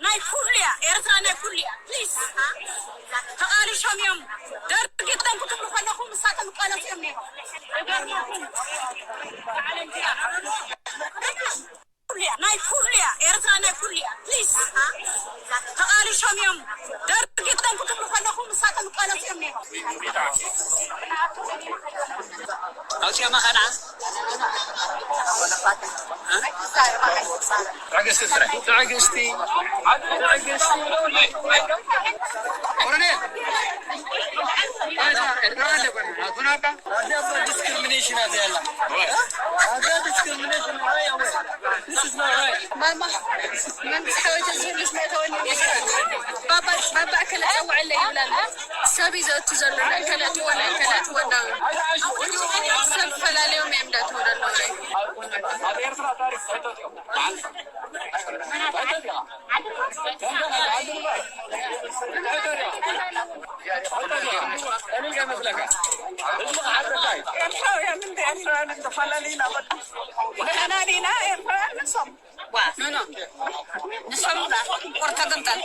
ናይ ኩሉ እያ፣ ኤርትራ ናይ ኩሉ እያ። ፕሊስ፣ ተቓሊሾም እዮም። ደርጊ እቶም ክትብሉ ከለኹም ንሳቶም ይቃለሱ እዮም ነይሮም። ይገርመኩም። በዓል እንዲያ። ኩሉ እያ፣ ናይ ኩሉ እያ፣ ኤርትራ ናይ ኩሉ እያ። ፕሊስ፣ ተቓሊሾም እዮም። ደርጊ እቶም ክትብሉ ከለኹም ንሳቶም ይቃለሱ እዮም ነይሮም። ኣውፅኦማ ከነዓ። ትዕግስቲ ጥራይ። ትዕግስቲ። ትዕግስቲ። ኮሎኔል። ኣታ ኤርትራ ኣለኮ። ኣቱናባ። ዲስክሪሚኔሽን ኣዘ ያላ። ኣዘ ዲስክሪሚኔሽን። ማማ፣ መንግስታዊ ተዝህልስ መእተወኒ። ባባ፣ ባባ እከለ ጸውዐለይ ይብላል። ሰብ እዩ ዘእቱ ዘሎ፣ ንእከለ እትዎ፣ ንእከለ እትዎ እንዳበሉ። ሰብ ፈላልዮም እዮም እንዳእተዉ ዘለዉ። ኤርትራውያን እንደ ኤርትራውያን እንተፈላለዩና በቃ። ንሕና ዲና ኤርትራውያን ንሶም? ዋ፣ ኖ፣ ኖ። ንሶም ዳ ቁርተ ግምጠል።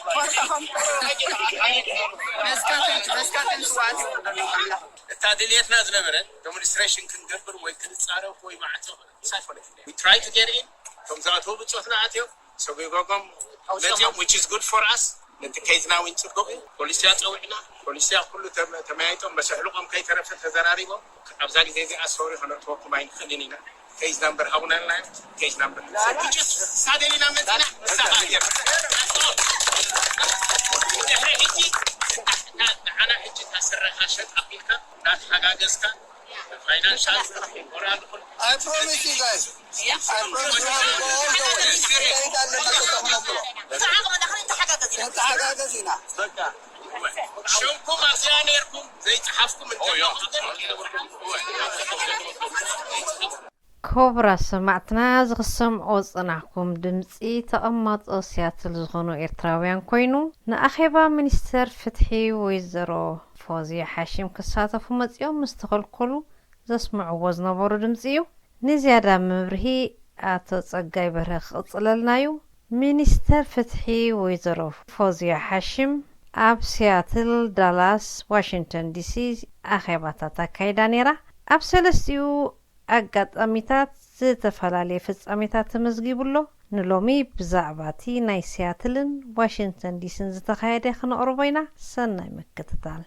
መዝካትን፣ መዝካትን ስዋት ይወደሉ ኣላ። እታ ድልየትና ዝነበረ ዴሞንስትሬሽን ክንገብር ወይ ክንጻረፍ ወይ ማዕጾ ክንሳይ ፖለቲካ። We try to get in፣ እቶም ዝኣተዉ ብጾትና ኣትዮም፣ ሰጒጓጓም መጽዮም፣ which is good for us። ነቲ ኬዝና እውን ጽቡቕ እዩ። ፖሊስያ ጸዊዕና፣ ፖሊስያ ኩሉ ተመ-፣ ተመያይጦም፣ መሰሕልቆም ከይተረፈ ተዘራሪቦም፣ ኣብዛ ግዜ እዚኣ ሶሪ ከነእትወኩም ኣይንኽእልን ኢና። ኬዝ ናምበር ሃቡና ኢልናዮም። ኬዝ ናምበር ንሳ ደሊና መጺና፣ ንሳ ኻኣ ገይራ። ድሕሪ ሕጂ፣ ንዓና ሕጂ እታ ስረኻ ሸጥ ኣቢልካ፣ እናተሓጋገዝካ፣ ፋይናንሻል፣ ሞራል፣ ኩሉ። I promise you guys. I promise you have to go all the way. ከይድ ኣለና፣ ከይድ ኣለና። ብዓቕምና ክንተሓጋገዝ ኢና። ክንተሓጋገዝ ኢና። በቃ። ሽምኩም ኣብዚኣ ነይርኩም ዘይጸሓፍኩም እንተሎ። ክቡራት ሰማዕትና፣ እዚ ክሰምዖ ዝጸናሕኩም ድምጺ ተቐማጦ ሲያትል ዝኾኑ ኤርትራውያን ኮይኑ፣ ንኣኼባ ሚኒስተር ፍትሒ ወይዘሮ ፎዝያ ሓሺም ክሳተፉ መጺኦም ምስ ተኸልከሉ ዘስምዕዎ ዝነበሩ ድምጺ እዩ። ንዝያዳ መብርሂ ኣቶ ጸጋይ በርሀ ክቕጽለልና እዩ። ሚኒስተር ፍትሒ ወይዘሮ ፎዝያ ሓሽም ኣብ ሲያትል፣ ዳላስ፣ ዋሽንግተን ዲሲ ኣኼባታት ኣካይዳ ነይራ። ኣብ ሰለስቲኡ ኣጋጣሚታት ዝተፈላለየ ፍጻሜታት ተመዝጊቡ ኣሎ። ንሎሚ ብዛዕባ እቲ ናይ ሲያትልን ዋሽንግተን ዲሲን ዝተኻየደ ክነቕርቦ ኢና። ሰናይ ምክትታል።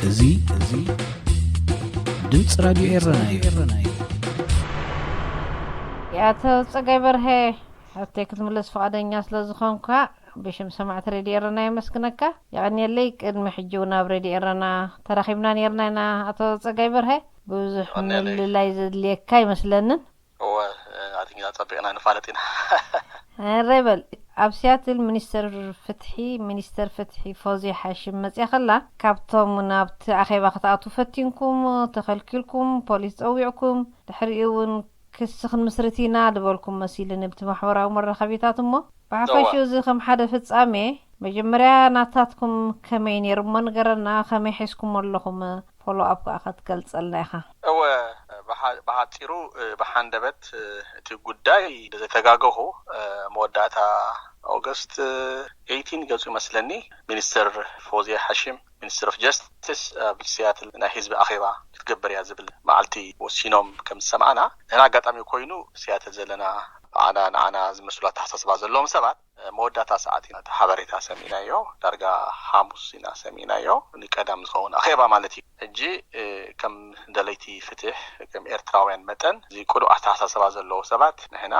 እዚ፣ እዚ ድምፂ ራድዮ ኤረና እዩ። ኣቶ ጸጋይ በርሀ፣ ሕቶይ ክትምልስ ፍቓደኛ ስለ ዝኾንካ ብሽም ሰማዕቲ ሬድዮ ኤረና የመስግነካ። የቐንየለይ። ቅድሚ ሕጂ እውን ኣብ ሬድዮ ኤረና ተራኺብና ነይርና ኢና። ኣቶ ጸጋይ በርሀ፣ ብዙሕ የቐንየለይ። ምልላይ ዘድልየካ ኣይመስለንን። እወ፣ ኣድኛ ጸቢቕና ንፋለጥ ኢና። ሕራይ በል። ኣብ ሲያትል ሚኒስተር ፍትሒ፣ ሚኒስተር ፍትሒ ፎዝያ ሓሽም መጽያ ከላ፣ ካብቶም ናብቲ ኣኼባ ክትኣትዉ ፈቲንኩም፣ ተኸልኪልኩም፣ ፖሊስ ጸዊዕኩም፣ ድሕሪኡ እውን ክሲ ክንምስርት ኢና ዝበልኩም መሲሉኒ ብቲ ማሕበራዊ መራኸቢታት እሞ፣ ብሓፈሽኡ እወ። እዚ ከም ሓደ ፍጻሜ፣ መጀመርያ ናታትኩም ከመይ ነይሩ እሞ ንገረና፣ ከመይ ሒዝኩሞ ኣለኹም? ፎሎ ኣፕ ከኣ ክትገልጸልና ኢኻ። እወ፣ ብሓ-፣ ብሓጺሩ፣ እ፣ ብሓንደበት፣ እ፣ እቲ ጉዳይ እንተዘይተጋገኹ፣ እ፣ መወዳእታ ኦገስት፣ እ፣ ኤይቲን ገጹ ይመስለኒ፣ ሚኒስተር ፎዝያ ሓሽም፣ ሚኒስተር ኦፍ ጀስቲስ፣ ኣብ ሲያትል ናይ ህዝቢ ኣኼባ ክትገብር እያ ዝብል መዓልቲ ወሲኖም ከም ዝሰማዕና፣ ንሕና ኣጋጣሚ ኮይኑ ሲያትል ዘለና ንዓና፣ ንዓና ዝመስሉ ኣተሓሳስባ ዘለዎም ሰባት መወዳእታ ሰዓት ኢና እቲ ሓበሬታ ሰሚዕናዮ። ዳርጋ ሓሙስ ኢና ሰሚዕናዮ፣ ንቀዳም ዝኸውን ኣኼባ ማለት እዩ። ሕጂ፣ እ፣ ከም ደለይቲ ፍትሕ፣ ከም ኤርትራውያን መጠን፣ እዚ ቅኑዕ ኣተሓሳስባ ዘለዎ ሰባት፣ ንሕና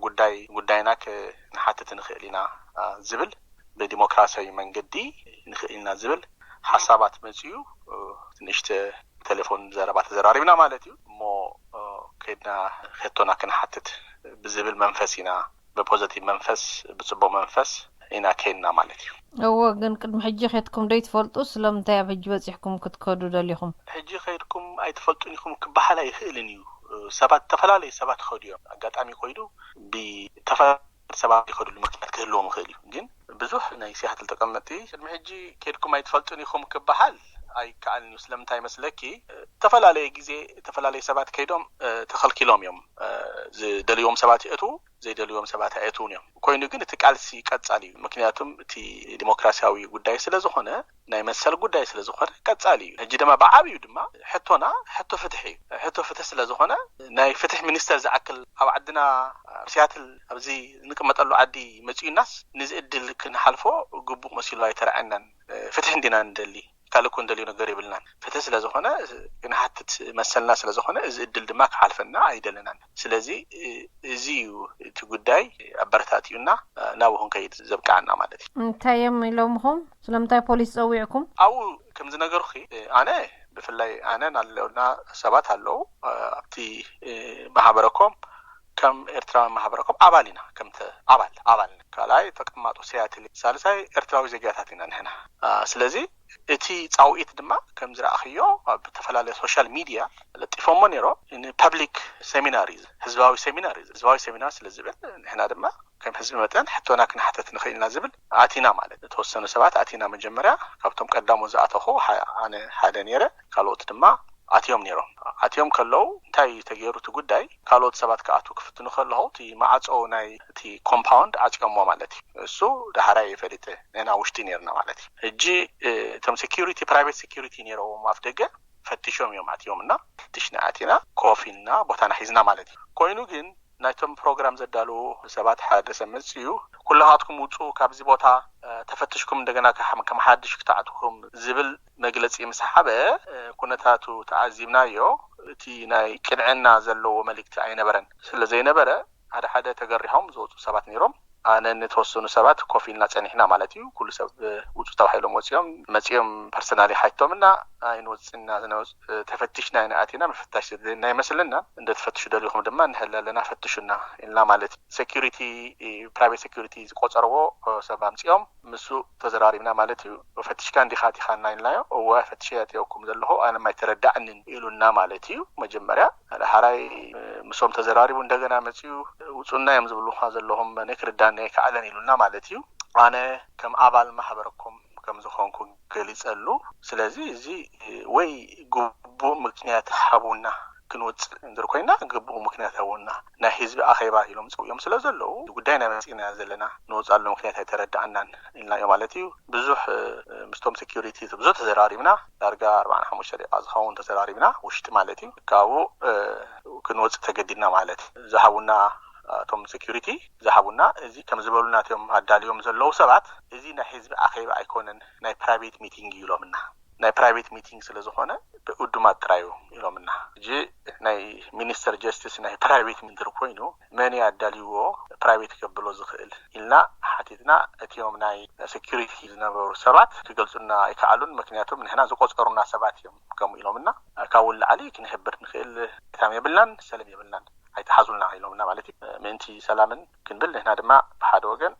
ጉዳይ፣ ጉዳይና ክ-፣ ክንሓትት ንኽእል ኢና፣ አ፣ ዝብል፣ ብዲሞክራሲያዊ መንገዲ ንኽእል ኢና ዝብል ሓሳባት መጺኡ፣ እ፣ ንእሽተ ቴሌፎን ዘረባ ተዘራሪብና ማለት እዩ። እሞ፣ እ፣ ከይድና ሕቶና ክንሓትት ብዝብል መንፈስ ኢና ብፖዘቲቭ መንፈስ፣ ብጽቡቕ መንፈስ ኢና ከይድና ማለት እዩ። እወ፣ ግን ቅድሚ ሕጂ ከድኩም ዶ ይትፈልጡ? ስለምንታይ ኣብ ሕጂ በጺሕኩም ክትከዱ ደሊኹም? ሕጂ ከይድኩም ኣይትፈልጡን ኢኹም ክበሃል ኣይኽእልን እዩ። ሰባት፣ ዝተፈላለዩ ሰባት ይኸዱ እዮም። ኣጋጣሚ ኮይኑ ብተፈላለየ ሰባት ይኸድሉ ምክንያት ክህልዎም ይኽእል እዩ። ግን ብዙሕ ናይ ሲያትል ተቐመጥቲ ቅድሚ ሕጂ ከድኩም ኣይትፈልጡን ኢኹም ክበሃል ኣይከኣልን እዩ። ስለምንታይ መስለኪ? ዝተፈላለየ ግዜ፣ ዝተፈላለየ ሰባት ከይዶም፣ እ፣ ተኸልኪሎም እዮም። እ፣ ዝደልይዎም ሰባት የእትዉ፣ ዘይደልይዎም ሰባት ኣየእትዉን እዮም። ኮይኑ ግን እቲ ቃልሲ ቀጻሊ እዩ። ምክንያቱም እቲ ዲሞክራሲያዊ ጉዳይ ስለ ዝኾነ፣ ናይ መሰል ጉዳይ ስለ ዝኾነ ቀጻሊ እዩ። ሕጂ ድማ ብዓብዩ ድማ ሕቶና ሕቶ ፍትሒ እዩ። ሕቶ ፍትሒ ስለ ዝኾነ፣ ናይ ፍትሒ ሚኒስተር ዝኣክል ኣብ ዓድና፣ ኣብ ሲያትል ኣብዚ እንቅመጠሉ ዓዲ መጺኡናስ፣ ነዚ እድል ክንሓልፎ ግቡእ መሲሉ ኣይተረኣናን። ፍትሒ እንዲና ንደሊ፣ ካልእ እኮ እንደልዮ ነገር የብልናን። ፍትሒ ስለ ዝኾነ ክንሓትት መሰልና ስለ ዝኾነ፣ እዚ እድል ድማ ክሓልፈና ኣይደለናን። ስለዚ እዚ እዩ እቲ ጉዳይ ኣበረታቲዩና ናብኡ ክንከይድ ዘብቅዓና ማለት እዩ። እንታይ እዮም ኢሎምኹም? ስለምንታይ ፖሊስ ጸዊዕኩም? ኣብኡ ከም ዝነገርኩ፣ ኣነ ብፍላይ ኣነ ኣለውና ሰባት ኣለዉ፣ ኣብቲ ማሕበረኮም ከም ኤርትራዊ ማሕበረኮም ኣባል ኢና። ከምተ ኣባል ኣባል ኢና። ካልኣይ ተቀማጦ ሲያትል፣ ሳልሳይ ኤርትራዊ ዜጋታት ኢና ንሕና። ስለዚ እቲ ጻውዒት ድማ ከም ዝረኣኽዮ ኣብ ዝተፈላለዩ ሶሻል ሚድያ ለጢፎሞ ነይሮም። ንፐብሊክ ሴሚናር እዩ፣ ህዝባዊ ሴሚናር እዩ። ህዝባዊ ሴሚናር ስለ ዝብል፣ ንሕና ድማ ከም ህዝቢ መጠን ሕቶና ክንሓተት ንኽእል ኢና ዝብል ኣቲና። ማለት፣ ዝተወሰኑ ሰባት ኣቲና። መጀመርያ ካብቶም ቀዳሞት ዝኣተኹ ሓ- ኣነ ሓደ ነይረ። ካልኦት ድማ ኣትዮም ነይሮም። ኣትዮም ከለዉ እንታይ እዩ ተገይሩ እቲ ጉዳይ? ካልኦት ሰባት ክኣትዉ ክፍትኑ ከለዉ፣ እቲ ማዕጾ ናይ እቲ ኮምፓውንድ ዓጽዮሞ ማለት እዩ። እሱ ዳሕራይ ፈሊጠ፣ ንሕና ውሽጢ ነይርና ማለት እዩ። ሕጂ እቶም ሴኪሪቲ፣ ፕራይቬት ሴኪሪቲ ነይረዎም ኣፍ ደገ ፈቲሾም እዮም ኣትዮም እና፣ ፈትሽና ኣቲና፣ ኮፍ ኢልና ቦታና ሒዝና ማለት እዩ። ኮይኑ ግን ናይቶም ፕሮግራም ዘዳለዉ ሰባት ሓደ ሰብ መጺኡ፣ ኩላኻትኩም ውጹ ካብዚ ቦታ፣ ተፈትሽኩም እንደገና ከም ሓድሽ ክትኣትዉ ኢኹም ዝብል መግለጺ ምስ ሓበ፣ ኩነታቱ ተዓዚብናዮ። እቲ ናይ ቅንዕና ዘለዎ መልእክቲ ኣይነበረን። ስለ ዘይነበረ፣ ሓደ ሓደ ተገሪሖም ዝወጹ ሰባት ነይሮም። ኣነ ንተወሰኑ ሰባት ኮፍ ኢልና ጸኒሕና ማለት እዩ። ኩሉ ሰብ ውጹ ተባሂሎም ወጺኦም፣ መጺኦም ፐርሰናሊ ሓቲቶምና፣ ኣይንወጽእና ዝነበ ተፈቲሽና ኢና ኣቲና። ምፍታሽ ዘድልየና ኣይመስለና። እንደ ትፈትሹ ደሊኹም ድማ ንሕለ ኣለና፣ ፈትሹና ኢልና ማለት እዩ። ሴኪሪቲ፣ ፕራይቬት ሴኪሪቲ ዝቆጸርዎ ሰብ ኣምጺኦም፣ ምስ ተዘራሪብና ማለት እዩ። ፈትሽካ እንዲኻ ኣቲኻና ኢልናዮ። እወ፣ ፈትሸ ኣትየኩም ዘለኹ፣ ኣነ ኣይተረዳእንን ኢሉና ማለት እዩ። መጀመርያ ዳሕራይ ምስኦም ተዘራሪቡ፣ እንደገና መጺኡ፣ ውጹና እዮም ዝብሉኻ ዘለኹም፣ ኣነ ክርዳኒ ኣይከኣለን ኢሉና ማለት እዩ። ኣነ ከም ኣባል ማሕበረኩም ከም ዝኾንኩ ገሊጸሉ። ስለዚ እዚ ወይ ግቡእ ምክንያት ሃቡና፣ ክንወጽእ እንድር ኮይና ግቡእ ምክንያት ሃቡና፣ ናይ ህዝቢ ኣኼባ ኢሎም ጸዊዖም ስለ ዘለዉ፣ ጉዳይና መጺእና ዘለና፣ ንወጽኣሉ ምክንያት ኣይተረዳእናን ኢልናዮ ማለት እዩ። ብዙሕ ምስቶም ሴኪሪቲ ብዙሕ ተዘራሪብና፣ ዳርጋ ኣርባዓን ሓሙሽተ ደቂቃ ዝኸውን ተዘራሪብና፣ ውሽጢ ማለት እዩ። ካብኡ ክንወጽእ ተገዲድና ማለት እዩ። ዝሃቡና፣ እቶም ሴኪሪቲ ዝሃቡና፣ እዚ ከም ዝበሉና እቶም ኣዳልዮም ዘለዉ ሰባት፣ እዚ ናይ ህዝቢ ኣኼባ ኣይኮነን፣ ናይ ፕራይቬት ሚቲንግ እዩ ኢሎምና። ናይ ፕራይቬት ሚቲንግ ስለ ዝኾነ ብእዱማት ጥራይ እዩ ኢሎምና። ሕጂ ናይ ሚኒስተር ጀስቲስ ናይ ፕራይቬት ሚቲንግ ኮይኑ፣ መን እዩ ኣዳልይዎ ፕራይቬት ከብሎ ዝኽእል ኢልና ሓቲትና። እቲኦም ናይ ሴኪሪቲ ዝነበሩ ሰባት ክገልጹና ኣይከኣሉን፣ ምክንያቱም ንሕና ዝቆጸሩና ሰባት እዮም ከምኡ ኢሎምና። ካብኡ ንላዕሊ ክንሕብር ንኽእል ታም የብልናን፣ ሰለም የብልናን፣ ኣይትሓዙልና ኢሎምና ማለት እዩ። ምእንቲ ሰላምን ክንብል ንሕና ድማ ብሓደ ወገን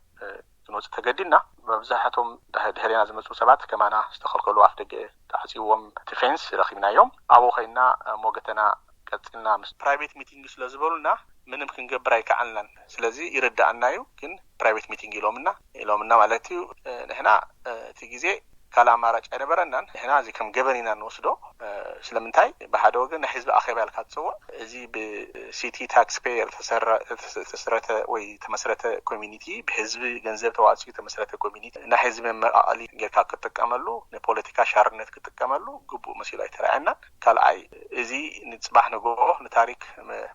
ክንወጽእ ተገዲድና። መብዛሕቶም ድሕ- ድሕሬና ዝመጹ ሰባት ከማና ዝተኸልከሉ ኣፍ ደገ ተዓጽይዎም፣ እቲ ፌንስ ረኺብናዮም። ኣብኡ ኸይና ሞገተና ቀጺልና። ምስ ፕራይቬት ሚቲንግ ስለ ዝበሉና ምንም ክንገብር ኣይከኣልናን። ስለዚ ይርዳኣና እዩ፣ ግን ፕራይቬት ሚቲንግ ኢሎምና ኢሎምና ማለት እዩ። ንሕና እቲ ግዜ ካልእ ኣማራጭ ኣይነበረናን። ንሕና እዚ ከም ገበን ኢና ንወስዶ። ስለምንታይ? ብሓደ ወገን ናይ ህዝቢ ኣኼባ ኢልካ ትጽውዕ፣ እዚ ብሲቲ ታክስ ፔየር ዝተሰረተ ወይ ተመስረተ ኮሚኒቲ፣ ብህዝቢ ገንዘብ ተዋፂኡ ተመስረተ ኮሚኒቲ፣ ናይ ህዝቢ መመቃቀሊ ጌርካ ክትጥቀመሉ፣ ንፖለቲካ ሻርነት ክትጥቀመሉ ግቡእ መሲሉ ኣይተረኣየናን። ካልኣይ፣ እዚ ንፅባሕ ንግሆ ንታሪክ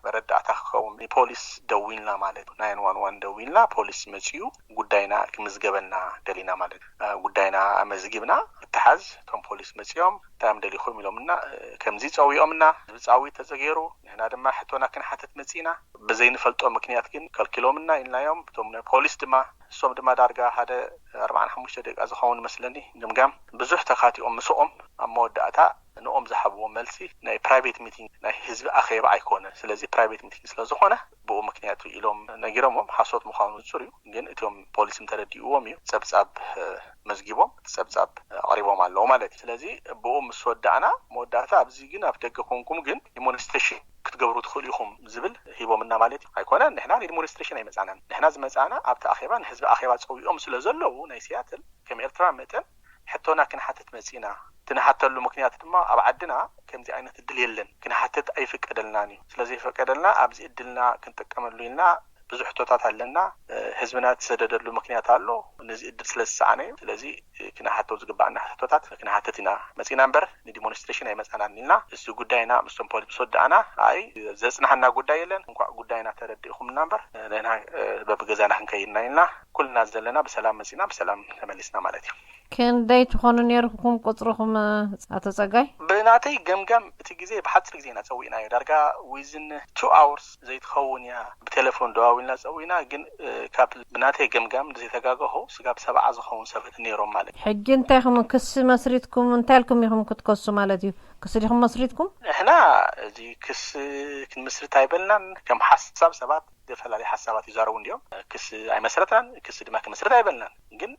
መረዳእታ ክኸውን ንፖሊስ ደዊልና ማለት እዩ። ናይን ዋን ዋን ደዊልና፣ ፖሊስ መፂኡ ጉዳይና ክምዝገበልና ደሊና ማለት እዩ። ጉዳይና ኣመዝጊብና፣ ይተሓዝ፣ እቶም ፖሊስ መፂኦም እንታይ እዮም ደሊኹም ኢሎምና። ከምዚ ፀዊኦምና፣ ህዝቢ ፃዊት ተፀገይሩ፣ ንሕና ድማ ሕቶና ክንሓተት መፂና፣ ብዘይንፈልጦ ምክንያት ግን ከልኪሎምና ኢልናዮም። እቶም ናይ ፖሊስ ድማ፣ እሶም ድማ ዳርጋ ሓደ ኣርባዓን ሓሙሽተ ደቂቃ ዝኸውን መስለኒ፣ ግምጋም ብዙሕ ተኻቲኦም ምስኦም፣ ኣብ መወዳእታ ንኦም ዝሃብዎ መልሲ ናይ ፕራይቬት ሚቲንግ፣ ናይ ህዝቢ ኣኼባ ኣይኮነን። ስለዚ ፕራይቬት ሚቲንግ ስለ ዝኾነ ብኡ ምክንያት ኢሎም ነጊሮምዎም። ሓሶት ምዃኑ ንጹር እዩ፣ ግን እቶም ፖሊስ እንተረዲእዎም እዩ ጸብጻብ መዝጊቦም እቲ ጸብጻብ ኣቕሪቦም ኣለዉ ማለት እዩ። ስለዚ ብኡ ምስ ወዳእና፣ መወዳእታ ኣብዚ ግን ኣብ ደገ ኮንኩም ግን ዲሞንስትሬሽን ክትገብሩ ትኽእሉ ኢኹም ዝብል ሂቦምና ማለት እዩ። ኣይኮነን፣ ንሕና ንዲሞንስትሬሽን ኣይመጻናን። ንሕና ዝመጻና ኣብቲ ኣኼባ፣ ንህዝቢ ኣኼባ ጸዊዖም ስለ ዘለዉ ናይ ሲያትል፣ ከም ኤርትራ መጠን ሕቶና ክንሓትት መጺና። ትንሓተሉ ምክንያት ድማ ኣብ ዓድና ከምዚ ዓይነት እድል የለን፣ ክንሓትት ኣይፍቀደልናን እዩ። ስለ ዘይፈቀደልና ኣብዚ እድልና ክንጥቀመሉ ኢልና ብዙሕ ሕቶታት ኣለና። ህዝብና እተሰደደሉ ምክንያት ኣሎ። ነዚ ዕድል ስለ ዝሰኣነ እዩ። ስለዚ ክንሓቶ ዝግባኣና ሕቶታት ክንሓትት ኢና መጺና እምበር ንዲሞንስትሬሽን ኣይመጻናን ኢልና። እሱ ጉዳይና ምስቶም ፖሊስ ምስ ወዳእና ኣይ ዘጽናሓና ጉዳይ የለን። እንኳዕ ጉዳይና ተረዲእኹምና እምበር ንሕና በብገዛና ክንከይድና ኢልና ኩልና ዘለና ብሰላም መጺና ብሰላም ተመሊስና ማለት እዩ። ክንደይ ትኾኑ ነርኩም ቁጽርኹም ኣቶ ጸጋይ? ብናተይ ገምጋም እቲ ግዜ ብሓጺር ግዜ ኢና ጸዊዕናዮ። ዳርጋ ዊዝን ቱ ኣወርስ ዘይትኸውን እያ ብቴሌፎን ደዋዊልና ጸዊዕና። ግን ካብ ብናተይ ገምጋም ዘይተጋገኹ ስጋብ ሰብዓ ዝኸውን ሰባት ነይሮም ማለት እዩ። ሕጂ እንታይ ኢኹም ክሲ መስሪትኩም እንታይ ኢልኩም ኢኹም ክትከሱ ማለት እዩ? ክሲ ዲኹም መስሪትኩም? ንሕና እዚ ክሲ ክንምስርት ኣይበልናን። ከም ሓሳብ ሰባት ዝተፈላለዩ ሓሳባት ይዛረቡ እንዲዮም። ክሲ ኣይመስረትናን፣ ክሲ ድማ ክመስርት ኣይበልናን። ግን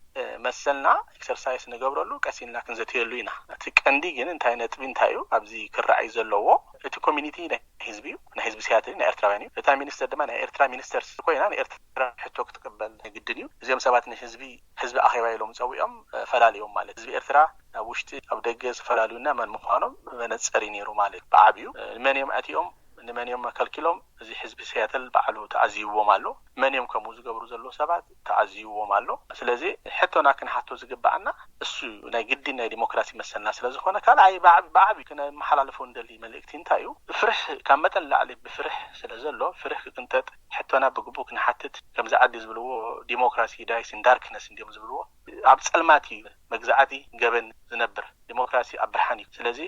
መሰልና ኤክሰርሳይስ ንገብረሉ ቀስ ኢልና ክንዘትየሉ ኢና። እቲ ቀንዲ ግን እንታይ ነጥቢ እንታይ እዩ ኣብዚ ክረኣይ ዘለዎ? እቲ ኮሚኒቲ ናይ ህዝቢ እዩ፣ ናይ ህዝቢ ሲያትል ናይ ኤርትራውያን እዩ። እታ ሚኒስተር ድማ ናይ ኤርትራ ሚኒስተር ኮይና ንኤርትራ ሕቶ ክትቅበል ግድን እዩ። እዚኦም ሰባት ንህዝቢ ህዝቢ ኣኼባ ኢሎም ጸዊዖም ፈላልዮም ማለት ህዝቢ ኤርትራ ኣብ ውሽጢ ኣብ ደገ ዝፈላልዩና መን ምዃኖም መነጸሪ ነይሩ ማለት እዩ። ብዓብዩ ንመን እዮም ኣቲኦም ንመን እዮም ከልኪሎም? እዚ ህዝቢ ሲያትል ባዕሉ ተዓዚብዎም ኣሎ። መን እዮም ከምኡ ዝገብሩ ዘለዉ ሰባት ተዓዚብዎም ኣሎ። ስለዚ ሕቶና ክንሓቶ ዝግባኣና እሱ ናይ ግዲ ናይ ዲሞክራሲ መሰልና ስለ ዝኾነ ካልኣይ ብዓቢ ክነመሓላልፎ እንደሊ መልእክቲ እንታይ እዩ? ፍርሕ ካብ መጠን ላዕሊ ብፍርሕ ስለ ዘሎ ፍርሕ ክቅንጠጥ ሕቶና ብግቡእ ክንሓትት ከምዚ ዓዲ ዝብልዎ ዲሞክራሲ ዳይስ ኢን ዳርክነስ እንዲዮም ዝብልዎ ኣብ ጸልማት እዩ መግዛዕቲ ገበን ዝነብር ዲሞክራሲ ኣብ ብርሃን እዩ። ስለዚ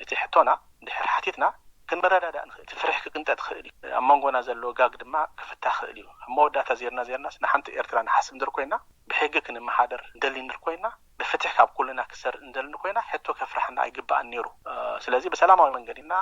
እቲ ሕቶና ድሕር ሓቲትና ክንመረዳዳእ ንኽእል እቲ ፍርሒ ክቅንጠ ትኽእል እዩ ኣብ መንጎና ዘሎ ጋግ ድማ ክፍታ ክእል እዩ ኣብ መወዳእታ ዜርና ዜርናስ ንሓንቲ ኤርትራ ንሓስብ እንድር ኮይና ብሕጊ ክንመሓደር እንደሊ እንድር ኮይና ብፍትሕ ካብ ኩልና ክሰርእ እንደሊ ኮይና ሕቶ ከፍርሓና ኣይግባኣን ነይሩ ስለዚ ብሰላማዊ መንገዲ እና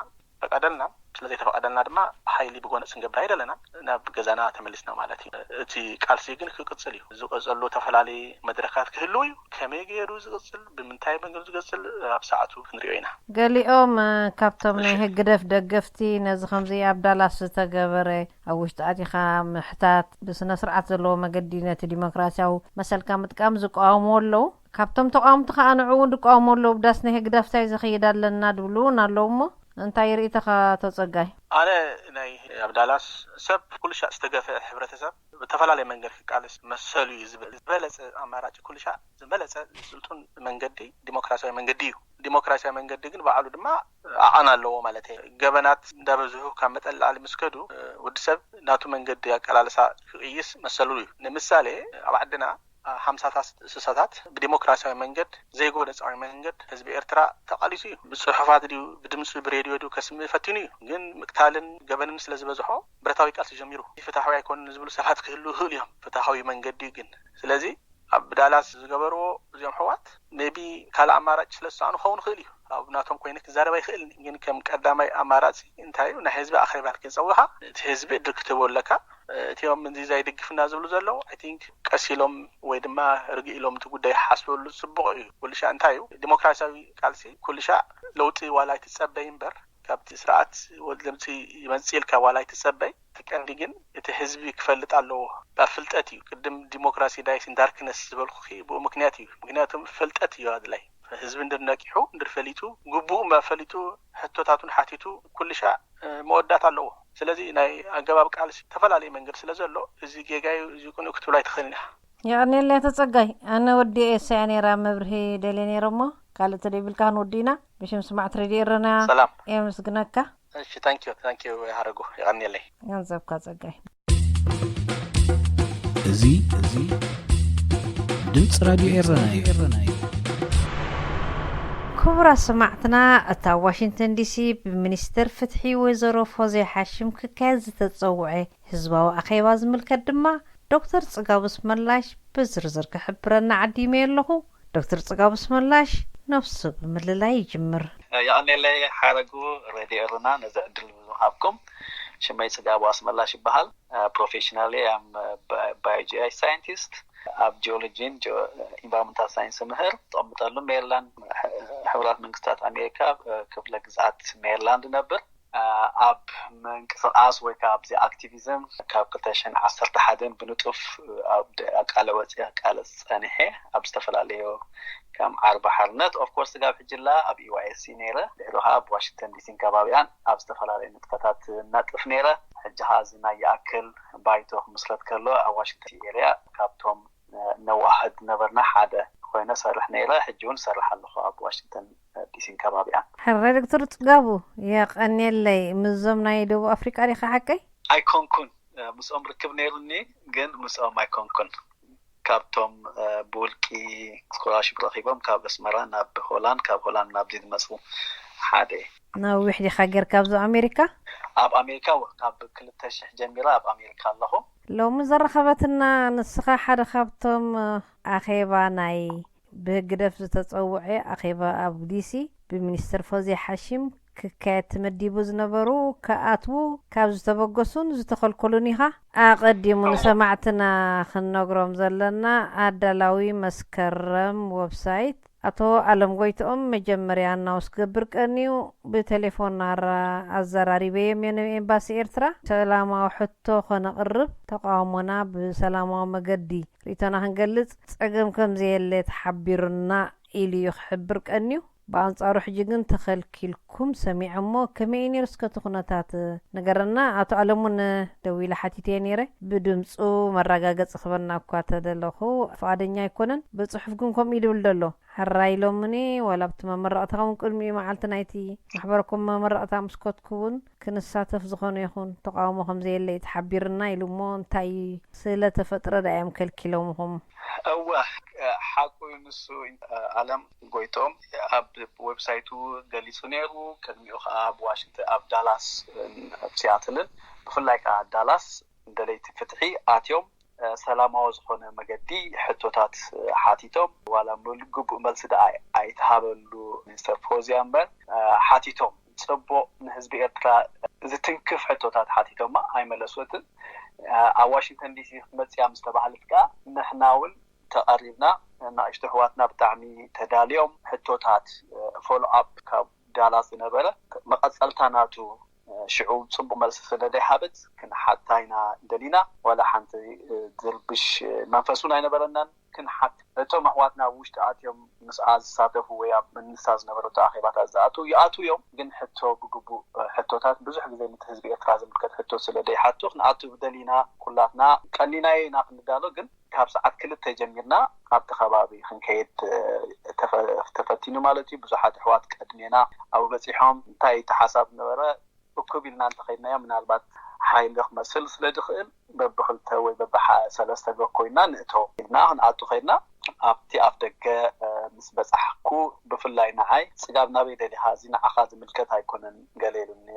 ፈቀደልና ስለዘይተፈቀደልና ድማ ብሓይሊ ብጎነፅ ክንገብር ኣይደለና ናብ ገዛና ተመሊስና ማለት እዩ እቲ ቃልሲ ግን ክቅፅል እዩ ዝቀፀሉ ተፈላለየ መድረካት ክህልው እዩ ከመይ ገይሩ ዝቅፅል ብምንታይ መንገዱ ዝቀፅል ኣብ ሰዓቱ ክንሪኦ ኢና ገሊኦም ካብቶም ናይ ህግደፍ ደገፍቲ ነዚ ከምዚ ኣብ ዳላስ ዝተገበረ ኣብ ውሽጢ ኣቲኻ ምሕታት ብስነ ስርዓት ዘለዎ መገዲ ነቲ ዲሞክራሲያዊ መሰልካ ምጥቃም ዝቃወምዎ ኣለዉ ካብቶም ተቃወምቲ ከዓ ንዕኡ እውን ዝቃወሙ ኣለዉ ብዳስ ናይ ህግደፍ ታይ ዝኽይድ ኣለና ድብሉ እውን ኣለዉ እሞ እንታይ ርእይቶኻ ተጸጋይ ኣነ ናይ ኣብ ዳላስ ሰብ ኩሉ ሻዕ ዝተገፈ ሕብረተሰብ ብተፈላለየ መንገድ ክቃለስ መሰሉ እዩ ዝብል ዝበለፀ ኣማራጭ ኩሉ ሻዕ ዝበለፀ ስልጡን መንገዲ ዲሞክራሲያዊ መንገዲ እዩ ዲሞክራሲያዊ መንገዲ ግን ባዕሉ ድማ ኣዓን ኣለዎ ማለት ገበናት እንዳበዝሁ ካብ መጠን ላዕሊ ምስ ከዱ ወዲ ሰብ ናቱ መንገዲ ኣቀላልሳ ክቅይስ መሰሉ እዩ ንምሳሌ ኣብ ዓድና ሓምሳታት ስሳታት ብዲሞክራሲያዊ መንገድ ዘይጎነፃዊ መንገድ ህዝቢ ኤርትራ ተቃሊሱ እዩ ብፅሑፋት ድዩ ብድምፂ ብሬድዮ ድዩ ከስምእ ፈቲኑ እዩ ግን ምቅታልን ገበንን ስለዝበዝሖ ብረታዊ ቃልሲ ጀሚሩ ፍትሓዊ ኣይኮኑን ዝብሉ ሰባት ክህልው ይኽእሉ እዮም ፍትሓዊ መንገዲ ግን ስለዚ ኣብ ዳላስ ዝገበርዎ እዚኦም ኣሕዋት maybe ካልእ ኣማራጭ ስለዝሰኣኑ ክኸውን ይኽእል እዩ ኣብ ናቶም ኮይነ ክዛረብ ኣይኽእልን ግን ከም ቀዳማይ ኣማራፂ እንታይ እዩ ናይ ህዝቢ ኣኼባ ክንፀውኻ እቲ ህዝቢ ዕድል ክትህቦ ኣለካ እቲኦም እዚ ዘይድግፍና ዝብሉ ዘለዉ I think ቀስ ኢሎም ወይ ድማ ርግእ ኢሎም እቲ ጉዳይ ክሓስበሉ ፅቡቕ እዩ ኩልሻዕ እንታይ እዩ ዲሞክራሲያዊ ቃልሲ ኩልሻዕ ለውጢ ዋላ ኣይትፀበይ እምበር ካብቲ ስርዓት ወድ ለምፂ ይመፅእ ኢልካ ዋላ ኣይትፀበይ እቲ ቀንዲ ግን እቲ ህዝቢ ክፈልጥ ኣለዎ ብ ፍልጠት እዩ ቅድም ዲሞክራሲ ዳይስ ኢን ዳርክነስ ዝበልኩኺ ብኡ ምክንያት እዩ ምክንያቱም ፍልጠት እዩ ኣድላይ ህዝቢ እንድር ነቂሑ እንድር ፈሊጡ ግቡኡ እምበር ፈሊጡ ሕቶታቱን ሓቲቱ ኩልሻዕ መወዳት ኣለዎ ስለዚ ናይ ኣገባብ ቃልሲ ተፈላለየ መንገዲ ስለ ዘሎ እዚ ጌጋዩ እዚ ቅኑዕ ክትብሎ ኣይትኽእልን ኢኻ የቐንየለይ ኣቶ ጸጋይ ኣነ ወዲኤ እሰያ ነይረ መብርሂ ደልየ ነይረ እሞ ካልእ ተደይብልካ ክንወዲ ኢና ብሽም ስማዕቲ ሬድዮ ኤረና ሰላም የመስግነካ እሺ ታንኪዩ ታንኪዩ ሓረጉ የቐንየለይ ገንዘብካ ጸጋይ እዚ እዚ ድምፂ ራድዮ ኤረና እዩ ክቡራት ሰማዕትና እታ ዋሽንግተን ዲሲ ብሚኒስተር ፍትሒ ወይዘሮ ፎዝያ ሓሽም ክካየድ ዝተፀውዐ ህዝባዊ ኣኼባ ዝምልከት ድማ ዶክተር ፅጋቡ ኣስመላሽ ብዝርዝር ክሕብረና ዓዲመዮ ኣለኹ ዶክተር ፅጋቡ ኣስመላሽ ነብሱ ብምልላይ ይጅምር የቐኔለይ ሓረጉ ሬድዮ ኤረና ነዚ ዕድል ብምሃብኩም ሽመይ ፅጋቡ ኣስመላሽ ይበሃል professionally I am bio scientist ኣብ geology ን environmental science ምህር ተቐምጠሉ ሜሪላንድ ሕቡራት መንግስታት ኣሜሪካ ክፍለ ግዝኣት ሜሪላንድ ነብር ኣብ ምንቅስቃስ ወይ ከዓ ኣብዚ ኣክቲቪዝም ካብ ክልተ ሽሕን ዓሰርተ ሓደን ብንጡፍ ኣብ ቃለ ወፂ ቃለስ ፀኒሐ ኣብ ዝተፈላለዩ ከም ዓርቢ ሓርነት of course ስጋብ ሕጂ ላ ኣብ EYSC ነይረ ድሕሪ ከዓ ኣብ ዋሽንግተን ዲሲን ከባቢኣን ኣብ ዝተፈላለዩ ንጥፈታት እናጥፍ ነይረ ሕጂ ጅሃዚ ናይ ይኣክል ባይቶ ክምስረት ከሎ ኣብ ዋሽንግተን ኤርያ ካብቶም ነዋህድ ነበርና ሓደ ኮይነ ሰርሕ ነይረ። ሕጂ እውን ሰርሕ ኣለኹ ኣብ ዋሽንግተን ዲሲን ከባቢኣን። ሕራይ ዶክተር ጽጋቡ፣ የቐንየለይ። ምስዞም ናይ ደቡብ ኣፍሪቃ ዲኻ ሓቀይ? ኣይኮንኩን። ምስኦም ርክብ ነይሩኒ፣ ግን ምስኦም ኣይኮንኩን። ካብቶም ብውልቂ ስኮላርሽፕ ረኺቦም ካብ ኣስመራ ናብ ሆላንድ፣ ካብ ሆላንድ ናብዚ ዝመፁ ሓደ። ነዊሕ ዲኻ ጌርካ ኣብዚ ኣሜሪካ? ኣብ ኣሜሪካ ወ- ካብ ክልተ ሽሕ ጀሚረ ኣብ ኣሜሪካ ኣለኹ። ሎሚ ዘረኸበትና ንስኻ ሓደ ካብቶም ኣኼባ ናይ ብህግደፍ ዝተጸውዐ ኣኼባ ኣብ ዲሲ ብሚኒስትር ፎዝያ ሓሺም ክካየድ ተመዲቡ ዝነበሩ ክኣትዉ ካብ ዝተበገሱን ዝተኸልከሉን ኢኻ። ኣቐዲሙ ንሰማዕትና ክንነግሮም ዘለና ኣዳላዊ መስከረም ወብሳይት ኣቶ ኣለም ጎይትኦም መጀመርያ ኣናውስ ክገብር ቀንዩ ብቴሌፎን ኣራ ኣዘራሪበዮም እየ ንኤምባሲ ኤርትራ። ሰላማዊ ሕቶ ከነቕርብ ተቃውሞና ብሰላማዊ መገዲ ርእይቶና ክንገልጽ ጸገም ከም ዘየለ ተሓቢሩና ኢሉ እዩ ክሕብር ቀንዩ። ብኣንጻሩ ሕጂ ግን ተኸልኪልኩም ሰሚዐሞ። ከመይ እዩ ነይሩ እስከ እቲ ኩነታት ንገረና። ኣቶ ኣለሙን ደዊለ ሓቲተዮ ነይረ። ብድምጹ መረጋገጺ ክበና እኳ ተደለኹ። ፍቓደኛ ኣይኮነን። ብጽሑፍ ግን ከምኡ ይድብል ደሎ። ሕራይ ኢሎምኒ፣ ዋላ ኣብቲ መመረቕታ እውን ቅድሚኡ መዓልቲ ናይቲ ማሕበረኩም መመረቕታ ምስ ከትኩ እውን ክንሳተፍ ዝኾነ ይኹን ተቃውሞ ከም ዘየለ እዩ ተሓቢርና ኢሉ እሞ እንታይ ስለ ተፈጥረ ዳ እዮም ከልኪሎምኹም? እወ፣ ሓቁ እዩ ንሱ። ኣለም ጎይቶም ኣብ ዌብሳይቱ ገሊጹ ነይሩ። ቅድሚኡ ከዓ ኣብ ዋሽንግተን፣ ኣብ ዳላስ፣ ኣብ ሲያትልን ብፍላይ ከዓ ዳላስ ደለይቲ ፍትሒ ኣትዮም ሰላማዊ ዝኾነ መገዲ ሕቶታት ሓቲቶም፣ ዋላ ግቡእ መልሲ ደኣ ኣይተሃበሉ ሚኒስተር ፎዝያ እምበር ሓቲቶም፣ ጽቡቕ ንህዝቢ ኤርትራ ዝትንክፍ ሕቶታት ሓቲቶማ ኣይመለስወትን። ኣብ ዋሽንግተን ዲሲ ክትመጽያ ምስ ተባህለት ከኣ ንሕና እውን ተቐሪብና፣ ንኣሽቱ ኣሕዋትና ብጣዕሚ ተዳልዮም ሕቶታት ፎሎ ኣፕ ካብ ዳላስ ዝነበረ መቐጸልታ ናቱ ሽዑ ጽቡቕ መልሲ ስለ ዘይሃበት ክንሓታ ኢና ደሊና። ዋላ ሓንቲ ዝርብሽ መንፈስ እውን ኣይነበረናን። ክንሓት እቶም ኣሕዋትና ኣብ ውሽጢ ኣትዮም ምስኣ ዝሳተፉ ወይ ኣብ ምንሳ ዝነበረቶ ኣኼባታት ዝኣትዉ ይኣትዉ እዮም። ግን ሕቶ ብግቡእ ሕቶታት ብዙሕ ግዜ ነቲ ህዝቢ ኤርትራ ዝምልከት ሕቶ ስለ ዘይሓቱ ክንኣቱ ደሊና ኩላትና ቀኒናዮ ኢና ክንዳሎ። ግን ካብ ሰዓት ክልተ ጀሚርና ኣብቲ ከባቢ ክንከይድ ተፈ- ተፈቲኑ ማለት እዩ። ብዙሓት ኣሕዋት ቀድሜና ኣብኡ በጺሖም። እንታይ እቲ ሓሳብ ነበረ? እኩብ ኢልና እንተኸይድናዮ ምናልባት ሓይሊ ክመስል ስለ ዝኽእል በብክልተ ወይ በብሓ- ሰለስተ ገብ ኮይና ንእቶ ኢልና ክንኣቱ ከይድና ኣብቲ ኣፍ ደገ ምስ በጻሕኩ ብፍላይ ንዓይ ጽጋብ ናበይ ደሊኻ እዚ ንዓኻ ዝምልከት ኣይኮነን ገለ ኢሉኒ።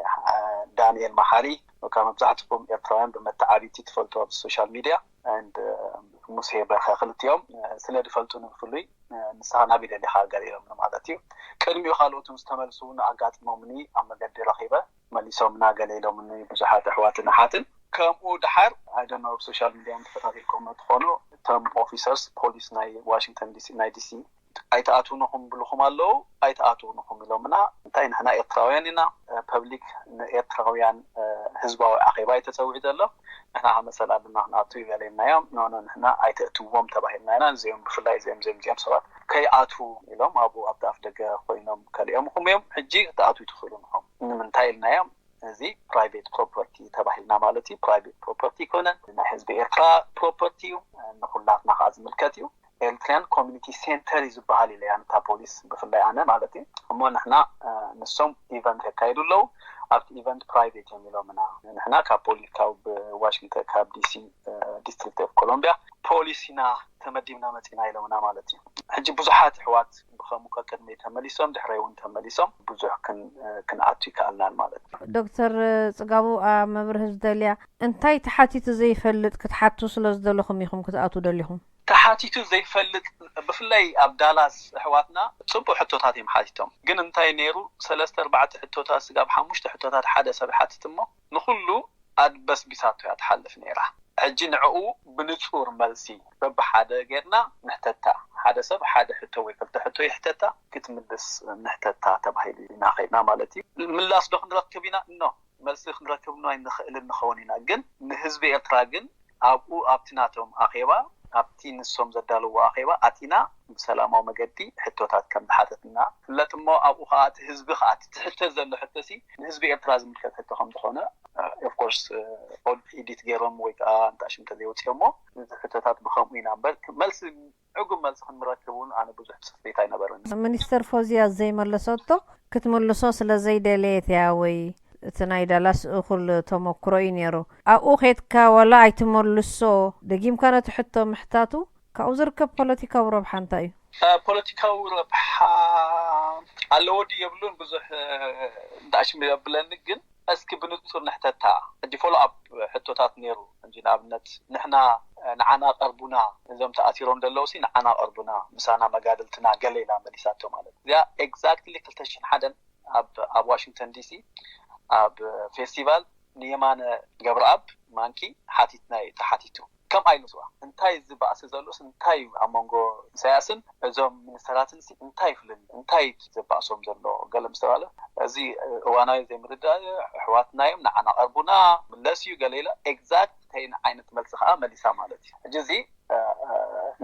ዳንኤል መሓሪ ካብ መብዛሕትኩም ኤርትራውያን ብመተዓቢቲ ትፈልጡ ኣብ ሶሻል ሚድያ and ሙሴ በርኸ ክልቲኦም ስለ ዝፈልጡኒ ብፍሉይ ንስኻ ናበይ ደሊኻ ገለ ኢሎምኒ ማለት እዩ። ቅድሚኡ ካልኦት ምስ ተመልሱ እውን ኣጋጥሞምኒ ኣብ መገዲ ረኺበ መሊሶምና ገለ ኢሎምኒ ብዙሓት ኣሕዋትን ኣሓትን። ከምኡ ድሓር ኣይ ዶንት ኖ ኣብ ሶሻል ሚድያ ተኸታቲልኩም ትኾኑ እቶም ኦፊሰርስ ፖሊስ ናይ ዋሽንግተን ዲሲ ናይ ዲሲ ኣይትኣትውንኹም ብልኹም ኣለዉ ኣይትኣትውንኹም ኢሎምና። እንታይ ንሕና ኤርትራውያን ኢና። ፐብሊክ ንኤርትራውያን ህዝባዊ ኣኼባ እዩ ተፀዊዑ ዘሎ። ንሕና ከዓ መሰል ኣለና ክንኣቱ ይበለናዮም። ኖኖ ንሕና ኣይተእትዎም ተባሂልና ኢና። እዚኦም ብፍላይ እዚኦም እዚኦም እዚኦም ሰባት ከይኣትዉ ኢሎም ኣብኡ ኣብቲ ኣፍ ደገ ኮይኖም ከሊኦምኹም እዮም። ሕጂ ክትኣትዉ ትኽእሉ ንኹም ንምንታይ ኢልናዮም? እዚ ፕራይቬት ፕሮፐርቲ ተባሂልና ማለት እዩ። ፕራይቬት ፕሮፐርቲ ይኮነን ናይ ህዝቢ ኤርትራ ፕሮፐርቲ እዩ። ንኩላትና ከዓ ዝምልከት እዩ። ኤርትሪያን ኮሚኒቲ ሴንተር እዩ ዝበሃል ኢለያ ነታ ፖሊስ ብፍላይ ኣነ ማለት እዩ። እሞ ንሕና ንሶም ኢቨንት የካይዱ ኣለዉ ኣብቲ ኢቨንት ፕራይቬት እዮም ኢሎምና። ንሕና ካብ ፖሊስ ካብ ዋሽንግተን ካብ ዲሲ ዲስትሪክት ኦፍ ኮሎምቢያ ፖሊስ ኢና ተመዲብና መፂና ኢሎምና ማለት እዩ። ሕጂ ብዙሓት ኣሕዋት ብኸምኡ ከቅድመይ ተመሊሶም ድሕረይ እውን ተመሊሶም ብዙሕ ክንኣቱ ይከኣልናን ማለት እዩ። ዶክተር ፅጋቡ ኣብ መብርህ ዝደልያ እንታይ ተሓቲቱ ዘይፈልጥ ክትሓቱ ስለ ዝደለኹም ኢኹም ክትኣቱ ደሊኹም? ተሓቲቱ ዘይፈልጥ ብፍላይ ኣብ ዳላስ ኣሕዋትና ፅቡቅ ሕቶታት እዮም ሓቲቶም። ግን እንታይ ነይሩ ሰለስተ ኣርባዕተ ሕቶታት ስጋብ ሓሙሽተ ሕቶታት ሓደ ሰብ ሓትት እሞ ንኩሉ ኣድበስቢሳቶ እያ ትሓልፍ ነይራ። ሕጂ ንዕኡ ብንፁር መልሲ በብሓደ ጌርና ንሕተታ። ሓደ ሰብ ሓደ ሕቶ ወይ ክልተ ሕቶ ይሕተታ ክትምልስ ንሕተታ ተባሂሉ ኢና ከይድና ማለት እዩ። ምላስ ዶ ክንረክብ ኢና? እኖ መልሲ ክንረክብ ኖ ኣይንኽእልን ንኸውን ኢና። ግን ንህዝቢ ኤርትራ ግን ኣብኡ ኣብቲ ናቶም ኣኼባ ኣብቲ ንሶም ዘዳለዎ ኣኼባ ኣቲና ብሰላማዊ መገዲ ሕቶታት ከም ዝሓተትና ፍለጥ እሞ፣ ኣብኡ ከዓ እቲ ህዝቢ ከዓ እቲ ትሕተ ዘሎ ሕቶሲ ንህዝቢ ኤርትራ ዝምልከት ሕቶ ከም ዝኾነ፣ ኦፍኮርስ፣ ኦል ኢዲት ገይሮም ወይ ከዓ እንታሽም ተዘይወፅዮ እሞ፣ እዚ ሕቶታት ብከምኡ ኢና እምበር፣ መልሲ ዕጉም መልሲ ክንረክብ እውን ኣነ ብዙሕ ትፅቢት ኣይነበረኒ። ሚኒስተር ፎዝያ ዘይመለሰቶ ክትምልሶ ስለ ዘይደለየት እያ ወይ እቲ ናይ ዳላስ እኹል ተመክሮ እዩ ነይሩ። ኣብኡ ኬድካ ዋላ ኣይትመልሶ፣ ደጊምካ ነቲ ሕቶ ምሕታቱ ካብኡ ዝርከብ ፖለቲካዊ ረብሓ እንታይ እዩ? ፖለቲካዊ ረብሓ ኣለዎ ድዩ የብሉን ብዙሕ እንዳሽም የብለኒ፣ ግን እስኪ ብንጹር ንሕተታ። ሕጂ ፎሎ ኣፕ ሕቶታት ነይሩ። ሕጂ ንኣብነት ንሕና፣ ንዓና ቀርቡና፣ እዞም ተኣሲሮም ዘለዉ ሲ ንዓና ቀርቡና፣ ምሳና መጋድልትና ገለ ኢላ መሊሳቶ ማለት እዩ። እዚኣ ኤግዛክትሊ ክልተ ሽሕን ሓደን ኣብ ኣብ ዋሽንግተን ዲሲ ኣብ ፌስቲቫል ንየማነ ገብረኣብ ማንኪ ሓቲትና እዩ ተሓቲቱ። ከምኣ ኢሉ ዝዋ እንታይ እዚ ባእሲ ዘሎስ እንታይ እዩ ኣብ መንጎ ኢሳያስን እዞም ሚኒስተራትን ሲ እንታይ ይፍልል እንታይ እዩ ዘባእሶም ዘሎ ገለ ምስ ተባለ፣ እዚ እዋናዊ ዘይምርዳእ ኣሕዋትና እዮም ንዓና ቀርቡና ምለስ እዩ ገለ ኢለ ኤግዛክት እንታይ ዓይነት መልሲ ከዓ መሊሳ ማለት እዩ። ሕጂ እዚ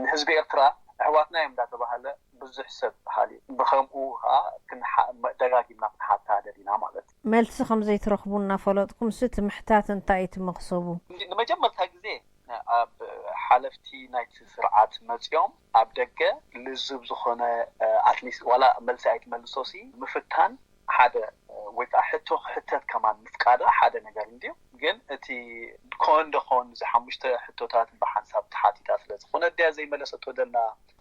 ንህዝቢ ኤርትራ ኣሕዋትና እዮም እንዳተባሃለ ብዙሕ ሰብ ሃልዩ ብከምኡ ከዓ ደጋጊምና ክንሓታ ደሊና ማለት እዩ። መልሲ ከም ዘይትረኽቡ እናፈለጥኩም ሲ እቲ ምሕታት እንታይ እዩ እቲ መኽሰቡ? ንመጀመርታ ግዜ ኣብ ሓለፍቲ ናይቲ ስርዓት መፅኦም ኣብ ደገ ልዙብ ዝኾነ ኣትሊስት ዋላ መልሲ ኣይትመልሶ ሲ ምፍታን ሓደ ወይ ከዓ ሕቶ ክሕተት ከማን ምፍቃዳ ሓደ ነገር እንድዩ። ግን እቲ ኮን ዶ ኮን እዚ ሓሙሽተ ሕቶታት ብሓንሳብ ተሓቲታ ስለ ዝኾነ ድያ ዘይመለሰቶ ደላ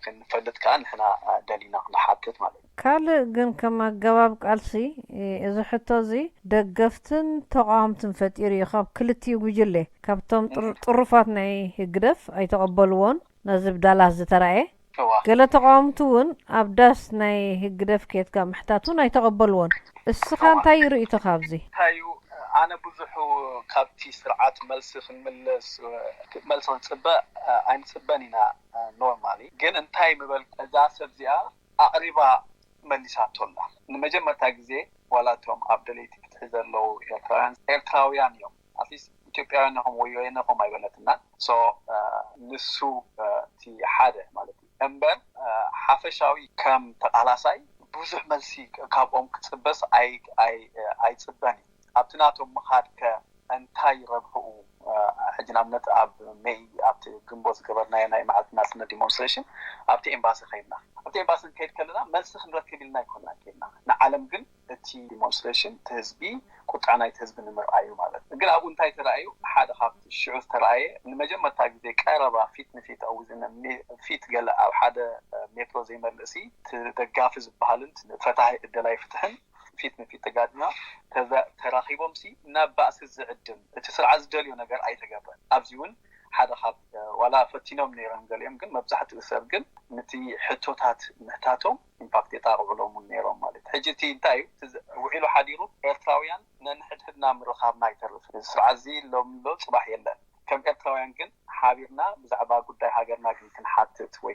ክንፈልጥ ከዓ ንሕና ደሊና ክንሓትት ማለት እዩ። ካልእ ግን ከም ኣገባብ ቃልሲ እዚ ሕቶ እዚ ደገፍትን ተቃወምትን ፈጢሩ እዩ። ካብ ክልቲኡ ጉጅለ ካብቶም ጥሩፋት ናይ ህግደፍ ኣይተቐበልዎን ነዚ ብዳላስ ዝተራእየ ገለ ተቃወምቲ እውን ኣብ ዳስ ናይ ህግደፍ ኬትካ ምሕታት እውን ኣይተቐበልዎን። እስኻ እንታይ ርእይቶ ካብዚ? እንታይ እዩ ኣነ ብዙሑ ካብቲ ስርዓት መልሲ ክንምልስ መልሲ ክንፅበ ኣይንፅበን ኢና። ኖርማሊ ግን እንታይ ምበል እዛ ሰብ እዚኣ ኣቕሪባ መሊሳቶ ኣላ። ንመጀመርታ ግዜ ዋላ እቶም ኣብ ደለይቲ ፍትሒ ዘለዉ ኤርትራውያን ኤርትራውያን እዮም ኣትሊስት ኢትዮጵያውያን ኢኹም ወይ ወየነ ኢኹም ኣይበለትናን። ሶ ንሱ እቲ ሓደ ማለት እዩ እምበር ሓፈሻዊ ከም ተቃላሳይ ብዙሕ መልሲ ካብኦም ክፅበስ ኣይፅበን እዩ። ኣብቲ ናቶም ምኻድ ከ እንታይ ረብሕኡ? ሕጂ ንኣብነት ኣብ ሜይ ኣብቲ ግንቦት ዝገበርናዮ ናይ መዓልቲ ናጽነት ዲሞንስትሬሽን ኣብቲ ኤምባሲ ከይድና ኣብቲ ኤምባሲ ንከይድ ከለና መልሲ ክንረክብ ኢልና ኣይኮንና ከይድና። ንዓለም ግን እቲ ዲሞንስትሬሽን እቲ ህዝቢ ቁጣ ናይቲ ህዝቢ ንምርኣዩ ማለት ግን ኣብኡ እንታይ ተረኣዩ? ሓደ ካብቲ ሽዑ ዝተረኣየ ንመጀመርታ ግዜ ቀረባ ፊት ንፊት ኣዊዝነ ፊት ገለ ኣብ ሓደ ሜትሮ ዘይመልእሲ ደጋፊ ዝበሃልን ፈታሒ እደላይ ፍትሕን ፊት ንፊት ተጋጥሚና ተራኺቦም ሲ ናብ ባእሲ ዝዕድም እቲ ስርዓት ዝደልዮ ነገር ኣይተገብረን። ኣብዚ እውን ሓደ ካብ ዋላ ፈቲኖም ነይሮም ገሊኦም ግን መብዛሕትኡ ሰብ ግን ነቲ ሕቶታት ምሕታቶም ኢንፋክት የጣቕዑሎም እውን ነይሮም ማለት እዩ። ሕጂ እቲ እንታይ እዩ ውዒሉ ሓዲሩ ኤርትራውያን ነንሕድሕድና ምርኻብና ይተርፍ። እዚ ስርዓት እዚ ሎም ሎ ፅባሕ የለን። ከም ኤርትራውያን ግን ሓቢርና ብዛዕባ ጉዳይ ሃገርና ግን ክንሓትት ወይ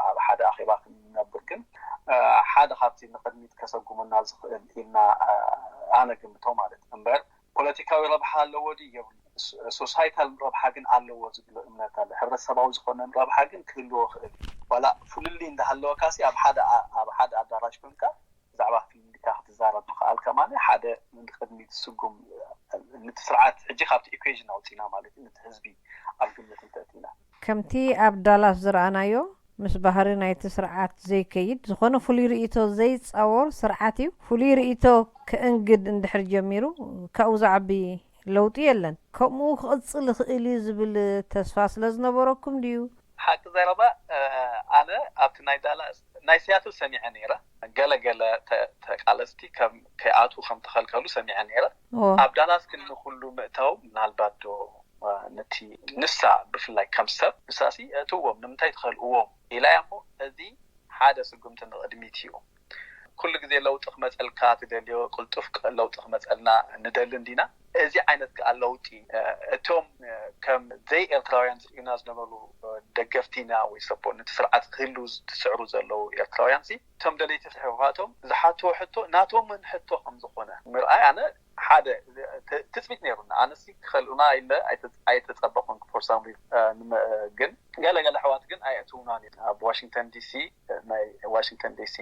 ኣብ ሓደ ኣኼባ ክንነብር ግን ሓደ ካብቲ ንቅድሚት ከሰጉመና ዝኽእል ኢልና ኣነ ግምቶ ማለት እምበር ፖለቲካዊ ረብሓ ኣለዎ ድዩ የብሉ ሶሳይታል ረብሓ ግን ኣለዎ ዝብሎ እምነት ኣለ። ሕብረተሰባዊ ዝኾነ ረብሓ ግን ክህልዎ ክእል ዋላ ፍልልይ እንዳሃለወካ ሲ ኣብ ሓደ ኣብ ሓደ ኣዳራሽ ኮንካ ብዛዕባ ክልልካ ክትዛረብ ምኽኣል ከማን ሓደ ንቅድሚት ስጉም ንቲ ስርዓት ሕጂ ካብቲ ኢኩዌሽን ኣውፂና ማለት እዩ ንቲ ህዝቢ ኣብ ግምት እንተእቲና ከምቲ ኣብ ዳላስ ዝረኣናዮ ምስ ባህሪ ናይቲ ስርዓት ዘይከይድ ዝኾነ ፍሉይ ርእይቶ ዘይፃወር ስርዓት እዩ። ፍሉይ ርእይቶ ከእንግድ እንድሕር ጀሚሩ ካብኡ ዝዓቢ ለውጢ የለን። ከምኡ ክቕፅል ይኽእል እዩ ዝብል ተስፋ ስለ ዝነበረኩም ድዩ? ሓቂ ዘረባ ኣነ ኣብቲ ናይ ዳላስ ናይ ሲያትል ሰሚዐ ነይረ ገለ ገለ ተቃለስቲ ከም ከይኣትዉ ከም ተኸልከሉ ሰሚዐ ነይረ ኣብ ዳላስ ግን ንኩሉ ምእታው ምናልባት ዶ ነቲ ንሳ ብፍላይ ከም ሰብ ንሳሲ እትዎም ንምንታይ ትኸልእዎም ኢላ እያ እሞ እዚ ሓደ ስጉምቲ ንቕድሚት እዩ። ኩሉ ግዜ ለውጢ ክመፀልካ ትደልዮ ቅልጡፍ ለውጢ ክመፀልና ንደሊ እንዲና እዚ ዓይነት ከዓ ለውጢ እቶም ከም ዘይ ኤርትራውያን ዝርእዩና ዝነበሩ ደገፍቲና ወይ ሰፖ ነቲ ስርዓት ክህልው ዝስዕሩ ዘለዉ ኤርትራውያን ሲ እቶም ደለይቲ ፍትሒ ምዃቶም ዝሓትዎ ሕቶ ናቶምን ሕቶ ከም ዝኾነ ምርኣይ ኣነ ሓደ ትፅቢት ነይሩና። ኣነሲ ክኸልኡና ኢለ ኣይተፀበኹን። ፎርሳም ግን ገለገለ ኣሕዋት ግን ኣየእትውናን እዮም። ኣብ ዋሽንግተን ዲሲ ናይ ዋሽንግተን ዲሲ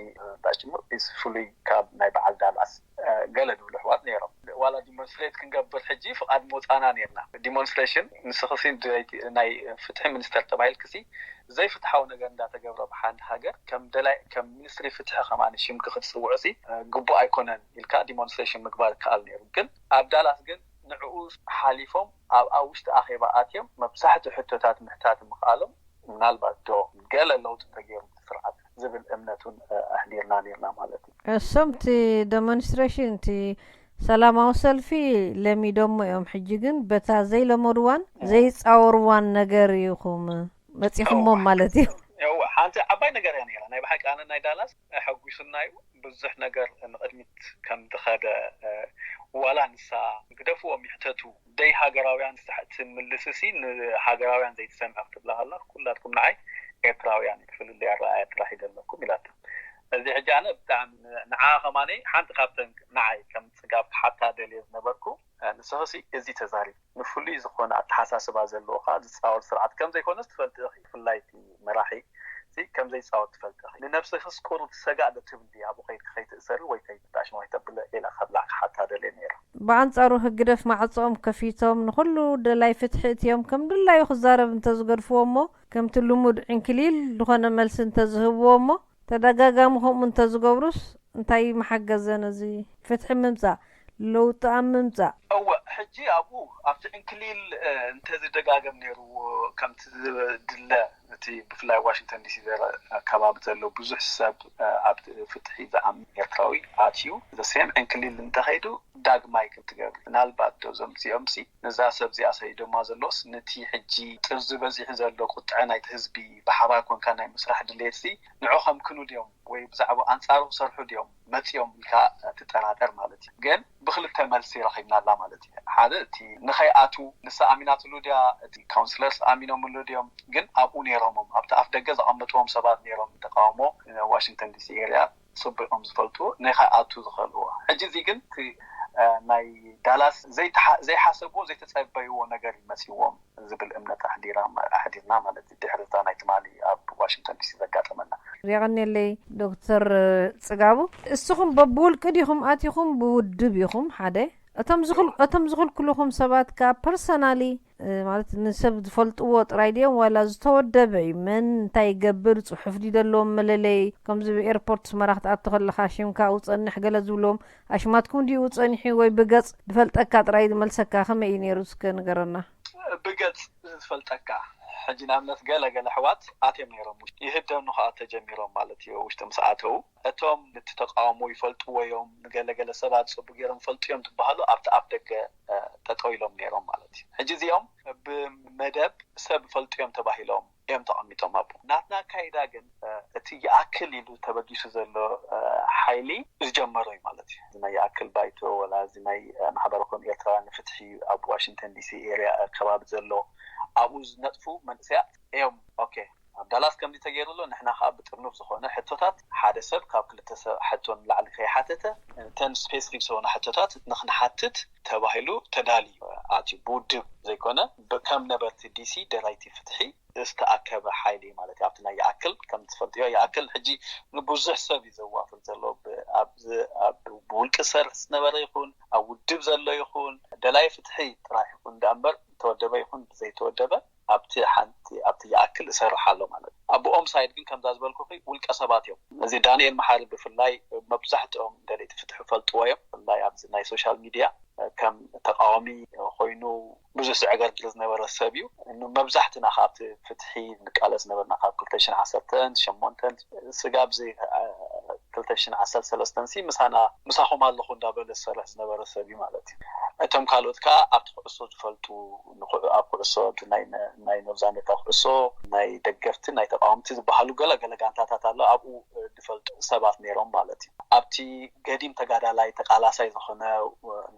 ባጭሙ ኢዝ ፍሉይ ካብ ናይ በዓል ዳላስ ገለ ዝብሉ ኣሕዋት ነይሮም። ዋላ ዲሞንስትሬት ክንገብር ሕጂ ፍቓድ መውፃና ነርና። ዲሞንስትሬሽን ንስኽሲ ናይ ፍትሒ ሚኒስተር ተባሂልክሲ ዘይፍትሓዊ ነገር እንዳተገብረ ብሓንቲ ሃገር ከም ደላይ ከም ሚኒስትሪ ፍትሒ ከማን ሽምኪ ክትፅውዑ ሲ ግቡእ ኣይኮነን ኢልካ ዲሞንስትሬሽን ምግባር ይከኣል ነይሩ። ግን ኣብ ዳላስ ግን ንዕኡ ሓሊፎም ኣብኣ ውሽጢ ኣኼባ ኣትዮም መብዛሕትኡ ሕቶታት ምሕታት ምኽኣሎም ምናልባት ዶ ገለ ለውጢ ተገይሩ እቲ ስርዓት ዝብል እምነት እውን ኣሕዲርና ነርና ማለት እዩ። እሶም እቲ ዴሞንስትሬሽን እቲ ሰላማዊ ሰልፊ ለሚዶሞ እዮም። ሕጂ ግን በታ ዘይለመድዋን ዘይፃወርዋን ነገር ኢኹም መፂኹሞም ማለት እዩ። እወ ሓንቲ ዓባይ ነገር እያ ነይራ። ናይ ብሓቂ ኣነ ናይ ዳላስ ኣሐጒሱና እዩ። ብዙሕ ነገር ንቕድሚት ከም ዝኸደ ዋላ ንሳ ግደፍዎም ይሕተቱ ደይ ሃገራውያን ትምልስሲ ንሃገራውያን ዘይትሰምዐ ክትብላ ከላ ኩላትኩም ንዓይ ኤርትራውያን ፍልልይ ኣረኣእያ ጥራሕ እዩ ዘለኩም ኢላታ። እዚ ሕጂ ኣነ ብጣዕሚ ንዓ ከማነይ ሓንቲ ካብተን ንዓይ ከም ፅጋብ ክሓታ ደልየ ዝነበርኩ ንስኽሲ እዚ ተዛሪብ ንፍሉይ ዝኾነ ኣተሓሳስባ ዘለዎ ከዓ ዝፃወር ስርዓት ከም ዘይኮነስ ትፈልጢ ኢኺ። ብፍላይ እቲ መራሒ እዚ ከም ዘይፃወር ትፈልጢ ኢኺ። ንነብስኽስ ቁሩብ ሰጋእ ዶ ትብሊ ኣብኡ ከይድኪ ከይትእሰሪ ወይ ከይትጣሽሚ ከይተብለ ኢለ ከብላ ክሓታ ደልየ ነይረ። ብኣንፃሩ ህግደፍ ማዕፅኦም ከፊቶም ንኹሉ ደላይ ፍትሒ እትዮም ከም ድላዩ ክዛረብ እንተዝገድፍዎ እሞ ከምቲ ልሙድ ዕንክሊል ዝኾነ መልሲ እንተዝህብዎ እሞ ተደጋጋሚ ከምኡ እንተዝገብሩስ እንታይ ምሓገዘ ነዚ ፍትሒ ምምፃእ ለውጢ ኣብ ምምፃእ? እወ ሕጂ ኣብኡ ኣብቲ ዕንክሊል እንተዝደጋገም ነይርዎ ከምቲ ዝድለ እቲ ብፍላይ ዋሽንግተን ዲሲ ዘረ ኣከባቢ ዘሎ ብዙሕ ሰብ ኣብ ፍትሒ ዝኣምን ኤርትራዊ ኣትዩ ዘሴም ዕንክሊል እንተኸይዱ ዳግማይ ክትገብር ምናልባት ዶ ዘምፅኦም ሲ ነዛ ሰብ እዚኣ ሰይዶማ ዘሎስ ነቲ ሕጂ ጥርዚ በዚሑ ዘሎ ቁጥዐ ናይቲ ህዝቢ ብሓባር ኮንካ ናይ ምስራሕ ድሌት ሲ ንዑ ከምክኑ ድዮም ወይ ብዛዕባ ኣንፃሩ ክሰርሑ ድዮም መፂኦም ኢልካ ትጠራጠር ማለት እዩ። ግን ብክልተ መልሲ ረኺብናላ ማለት እዩ። ሓደ እቲ ንኸይኣቱ ንሳ ኣሚናትሉ ድያ እቲ ካውንስለርስ ኣሚኖምሉ ድዮም ግን ኣብኡ ነይሮሞም ኣብቲ ኣፍ ደገ ዘቐመጥዎም ሰባት ነይሮም ተቃውሞ ዋሽንግተን ዲሲ ኤርያ ፅቡቆም ዝፈልጡ ንኸይኣቱ ዝኸልዎ። ሕጂ እዚ ግን ናይ ዳላስ ዘይሓሰብዎ ዘይተፀበይዎ ነገር ይመፅዎም ዝብል እምነት ኣሕዲርና ማለት እዩ። ድሕሪ እታ ናይ ትማሊ ኣብ ዋሽንግተን ዲሲ ዘጋጠመና። የቐንየለይ ዶክተር ፅጋቡ። እስኹም በብውልቂ ዲኹም ኣቲኹም ብውድብ ኢኹም ሓደ እቶም ዝኽልኩልኹም ሰባት ከኣ ፐርሰናሊ ማለት ንሰብ ዝፈልጥዎ ጥራይ ድዮም ዋላ ዝተወደበ እዩ መን እንታይ ይገብር ፅሑፍ ድዩ ዘለዎም መለለይ ከምዚ ኤርፖርት ስመራ ክትኣቱ ከለኻ ሽምካ ውፀንሕ ገለ ዝብልዎም ኣሽማትኩም ድዩ ውፀንሒ ወይ ብገፅ ዝፈልጠካ ጥራይ ዝመልሰካ ከመይ እዩ ነይሩ እስከ ንገረና። ብገፅ ዝፈልጠካ ሕጂ ንኣብነት ገለ ገለ ኣሕዋት ኣትዮም ነይሮም ይህደኑ ከዓ ተጀሚሮም ማለት እዩ ውሽጢ ምስ ኣተው እቶም ነቲ ተቃውሞ ይፈልጥዎ እዮም ንገለገለ ሰባት ፅቡቅ ገይሮም ይፈልጡ እዮም ዝበሃሉ ኣብቲ ኣፍ ደገ ጠጠው ኢሎም ነይሮም ማለት እዩ። ሕጂ እዚኦም ብመደብ ሰብ ይፈልጡ እዮም ተባሂሎም እዮም ተቐሚጦም ኣብኡ። ናትና ኣካይዳ ግን እቲ ይኣክል ኢሉ ተበጊሱ ዘሎ ሓይሊ ዝጀመሮ እዩ ማለት እዩ። እዚ ናይ ይኣክል ባይቶ ወላ እዚ ናይ ማሕበረ ኮም ኤርትራውያን ንፍትሒ ኣብ ዋሽንግተን ዲሲ ኤርያ ከባቢ ዘሎ ኣብኡ ዝነጥፉ መንእሰያት እዮም። ኦኬ ኣብ ዳላስ ከምዚ ተገይሩ ኣሎ ንሕና ከዓ ብጥርኑፍ ዝኾነ ሕቶታት ሓደ ሰብ ካብ ክልተ ሰብ ሕቶ ንላዕሊ ከይሓተተ እተን ስፔሲፊክ ዝኾነ ሕቶታት ንክንሓትት ተባሂሉ ተዳልዩ ኣትዩ ብውድብ ዘይኮነ ከም ነበርቲ ዲሲ ደላይቲ ፍትሒ ዝተኣከበ ሓይሊ ማለት እዩ። ኣብቲ ናይ ይኣክል ከም ትፈልጥዮ ይኣክል ሕጂ ንብዙሕ ሰብ እዩ ዘዋፍር ዘሎ ብውልቂ ዝሰርሕ ዝነበረ ይኹን ኣብ ውድብ ዘሎ ይኹን ደላይ ፍትሒ ጥራሕ ይኹን ዳኣ እምበር ዝተወደበ ይኹን ዘይተወደበ ኣብቲ ሓንቲ ኣብቲ ይኣክል እሰርሕ ኣሎ ማለት እዩ። ኣብኦም ሳይድ ግን ከምዛ ዝበልኩኺ ውልቀ ሰባት እዮም። እዚ ዳንኤል መሓሪ ብፍላይ መብዛሕትኦም ደለይቲ ፍትሒ ፈልጥዎ እዮም። ብፍላይ ኣብዚ ናይ ሶሻል ሚድያ ከም ተቃዋሚ ኮይኑ ብዙሕ ዝዕገርግር ዝነበረ ሰብ እዩ። መብዛሕትና ካብቲ ፍትሒ ንቃለስ ነበርና ካብ ክልተ ሽሕን ዓሰርተን ሸሞንተን ስጋብ እዚ ክልተ ሽሕን ዓሰርተ ሰለስተን ሲ ምሳና ምሳኹም ኣለኹ እንዳበለ ዝሰርሕ ዝነበረ ሰብ እዩ ማለት እዩ። እቶም ካልኦት ከዓ ኣብቲ ኩዕሶ ዝፈልጡ ኣብ ኩዕሶ ናይ ኖርዝ ኣሜሪካ ኩዕሶ ናይ ደገፍቲ ናይ ተቃወምቲ ዝበሃሉ ገለገለ ጋንታታት ኣሎ ኣብኡ ዝፈልጡ ሰባት ነይሮም ማለት እዩ። ኣብቲ ገዲም ተጋዳላይ ተቃላሳይ ዝኾነ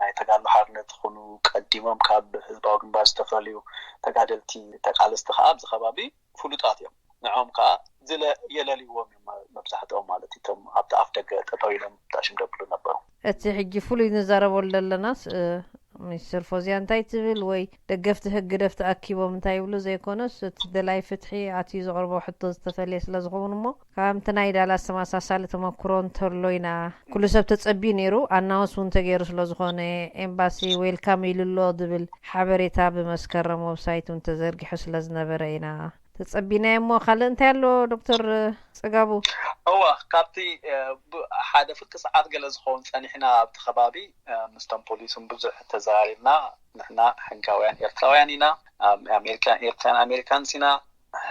ናይ ተጋድሎ ሓርነት ዝኾኑ ቀዲሞም ካብ ህዝባዊ ግንባር ዝተፈለዩ ተጋደልቲ ተቃለስቲ ከዓ ኣብዚ ከባቢ ፍሉጣት እዮም። ንዖም ከዓ ዝለ የለልዎም እዮም መብዛሕትኦም ማለት እቶም ኣብቲ ኣፍ ደገ ጠጠው ኢሎም ታሽም ደብሉ ነበሩ። እቲ ሕጂ ፍሉይ ንዛረበሉ ዘለናስ፣ እ፣ ሚኒስትር ፎዝያ እንታይ ትብል ወይ ደገፍቲ ህግደፍ ተኣኪቦም እንታይ ይብሉ ዘይኮነስ፣ እቲ ደላይ ፍትሒ ኣትዩ ዘቕርቦ ሕቶ ዝተፈለየ ስለ ዝኸውን እሞ፣ ከምቲ ናይ ዳላስ ተመሳሳሊ ተመክሮ እንተሎ ኢና፣ ኩሉ ሰብ ተጸቢዩ ነይሩ፣ ኣናውንስ እውን ተገይሩ ስለ ዝኾነ፣ ኤምባሲ ዌልካም ኢሉ ኣሎ ዝብል ሓበሬታ ብመስከረም ዌብሳይት እውን ተዘርጊሑ ስለ ዝነበረ ኢና ተጸቢናዮ። እሞ ካልእ እንታይ ኣሎ ዶክተር ጽጋቡ? እወ፣ ካብቲ፣ እ፣ ብ-፣ ሓደ ፍርቂ ሰዓት ገለ ዝኸውን ጸኒሕና ኣብቲ ከባቢ፣ እ፣ ምስቶም ፖሊስን ብዙሕ ተዘራሪብና። ንሕና ሕጋውያን ኤርትራውያን ኢና፣ ኣም-፣ ኣሜሪካን፣ ኤርትራን ኣሜሪካንስ ኢና፣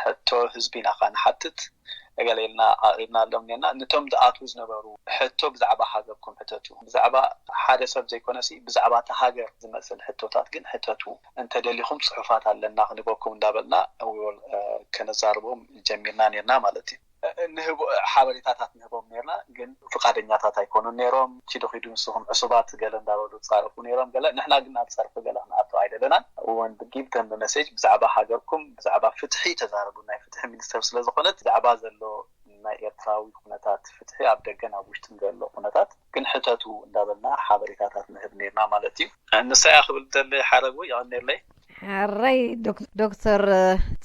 ሕቶ ህዝቢ ኢና ኸዓ ንሓትት፣ እገለ ኢልና ኣቕሪብናሎም ኔርና። ነቶም ዝኣትዉ ዝነበሩ ሕቶ ብዛዕባ ሃገርኩም ሕተቱ፣ ብዛዕባ ሓደ ሰብ ዘይኮነሲ ብዛዕባ እታ ሃገር ዝመስል ሕቶታት ግን ሕተቱ፣ እንተደሊኹም ጽሑፋት ኣለና ክንህበኩም እንዳበልና፣ እ፣ ከነዛርቦም ጀሚርና ኔርና ማለት እዩ። እ፣ ንህቦ-፣ ሓበሬታታት ንህቦም ኔርና፣ ግን ፍቓደኛታት ኣይኮኑን ኔሮም። ኪዱ ኪዱ ንስኹም ዕሱባት ገለ እንዳበሉ ጻረፉ ኔሮም። ገለ ንሕና ግን ናብ ጸርፊ ገለ ክንኣቱ ኣይደለናን። እወን ብጊብ ከም መሴጅ ብዛዕባ ሃገርኩም፣ ብዛዕባ ፍትሒ ተዛረቡ። ናይ ፍትሒ ሚኒስተር ስለ ዝኾነት ብዛዕባ ዘሎ ናይ ኤርትራዊ ኩነታት ፍትሒ ኣብ ደገን ኣብ ውሽጥን ዘሎ ኩነታት ግን ሕተቱ እንዳበልና ሓበሬታታት ንህብ ኔርና ማለት እዩ። ንሳ እያ ክብል ደለይ ሓረጉ የቐኔለይ። ሕራይ ዶክ-፣ ዶክተር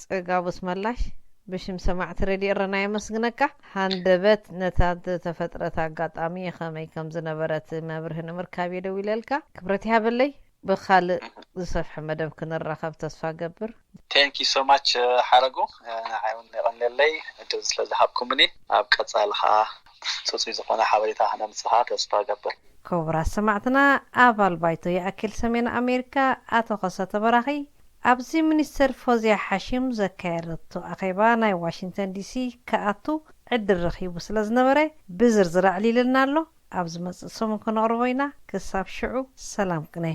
ጽጋቡስ መላሽ፣ ብሽም ሰማዕቲ ረድዮ ኤረና የመስግነካ። ሃንደበት ነታ ዝተፈጥረት ኣጋጣሚ ከመይ ከም ዝነበረት መብርሂ ንምርካብ እየ ደዊለልካ። ክብረት ይሃበለይ። ብኻልእ ዝሰፍሐ መደብ ክንራኸብ ተስፋ ገብር። Thank you so much ሓረጉ፣ ንዓይ እውን የቐንየለይ ዕድል ስለ ዝሃብኩምኒ። ኣብ ቀጻሊ ኸዓ ጽጹይ ዝኾነ ሓበሬታ ክነምጽኻ ተስፋ ገብር። ክቡራት ሰማዕትና፣ ኣባል ባይቶ ይኣክል ሰሜን ኣሜሪካ ኣቶ ከሰተ በራኺ ኣብዚ ሚኒስተር ፎዝያ ሓሽም ዘካየደቶ ኣኼባ ናይ ዋሽንግተን ዲሲ ክኣቱ ዕድል ረኺቡ ስለ ዝነበረ ብዝርዝር ኣዕሊልና ኣሎ። ኣብ ዝመጽእ ሰሙን ከነቕርቦ ኢና። ክሳብ ሽዑ ሰላም ቅነ።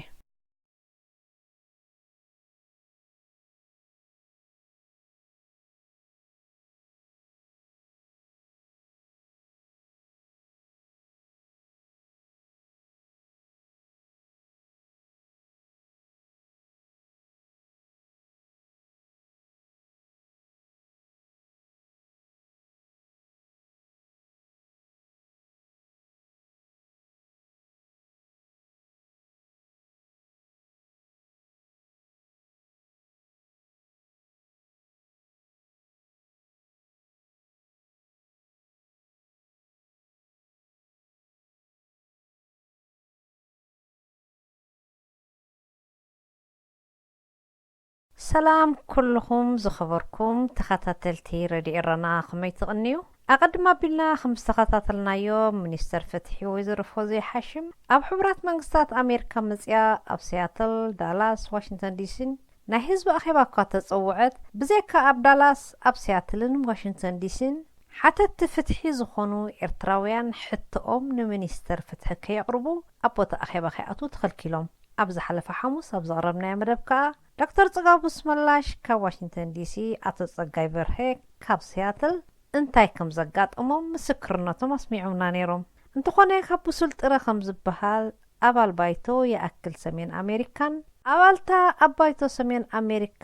ሰላም ኩልኹም ዝኸበርኩም ተኸታተልቲ ረድዮ ኤረና፣ ከመይ ትቕንዩ? ኣቐድም ኣቢልና ከም ዝተኸታተልናዮ፣ ሚኒስተር ፍትሒ ወይዘሮ ፎዝያ ሓሽም ኣብ ሕቡራት መንግስታት ኣሜሪካ መጺኣ ኣብ ሲያትል፣ ዳላስ፣ ዋሽንግተን ዲሲን ናይ ህዝቢ ኣኼባ እኳ ተጸውዐት፣ ብዘይካ ኣብ ዳላስ፣ ኣብ ሲያትልን ዋሽንግተን ዲሲን ሓተትቲ ፍትሒ ዝኾኑ ኤርትራውያን ሕቶኦም ንሚኒስተር ፍትሒ ከየቕርቡ ኣብ ቦታ ኣኼባ ከይኣትዉ ተኸልኪሎም። ኣብ ዝሓለፈ ሓሙስ ኣብ ዘቕረብናዮ መደብ ከኣ ዶክተር ጽጋቡ ኣስመላሽ ካብ ዋሽንግተን ዲሲ፣ ኣቶ ጸጋይ በርሀ ካብ ሲያትል እንታይ ከም ዘጋጠሞም ምስክርነቶም ኣስሚዖምና ነይሮም። እንተኾነ ካብ ብሱል ጥረ ከም ዝበሃል ኣባል ባይቶ ይኣክል ሰሜን ኣሜሪካን ኣባልታ ኣብ ባይቶ ሰሜን ኣሜሪካ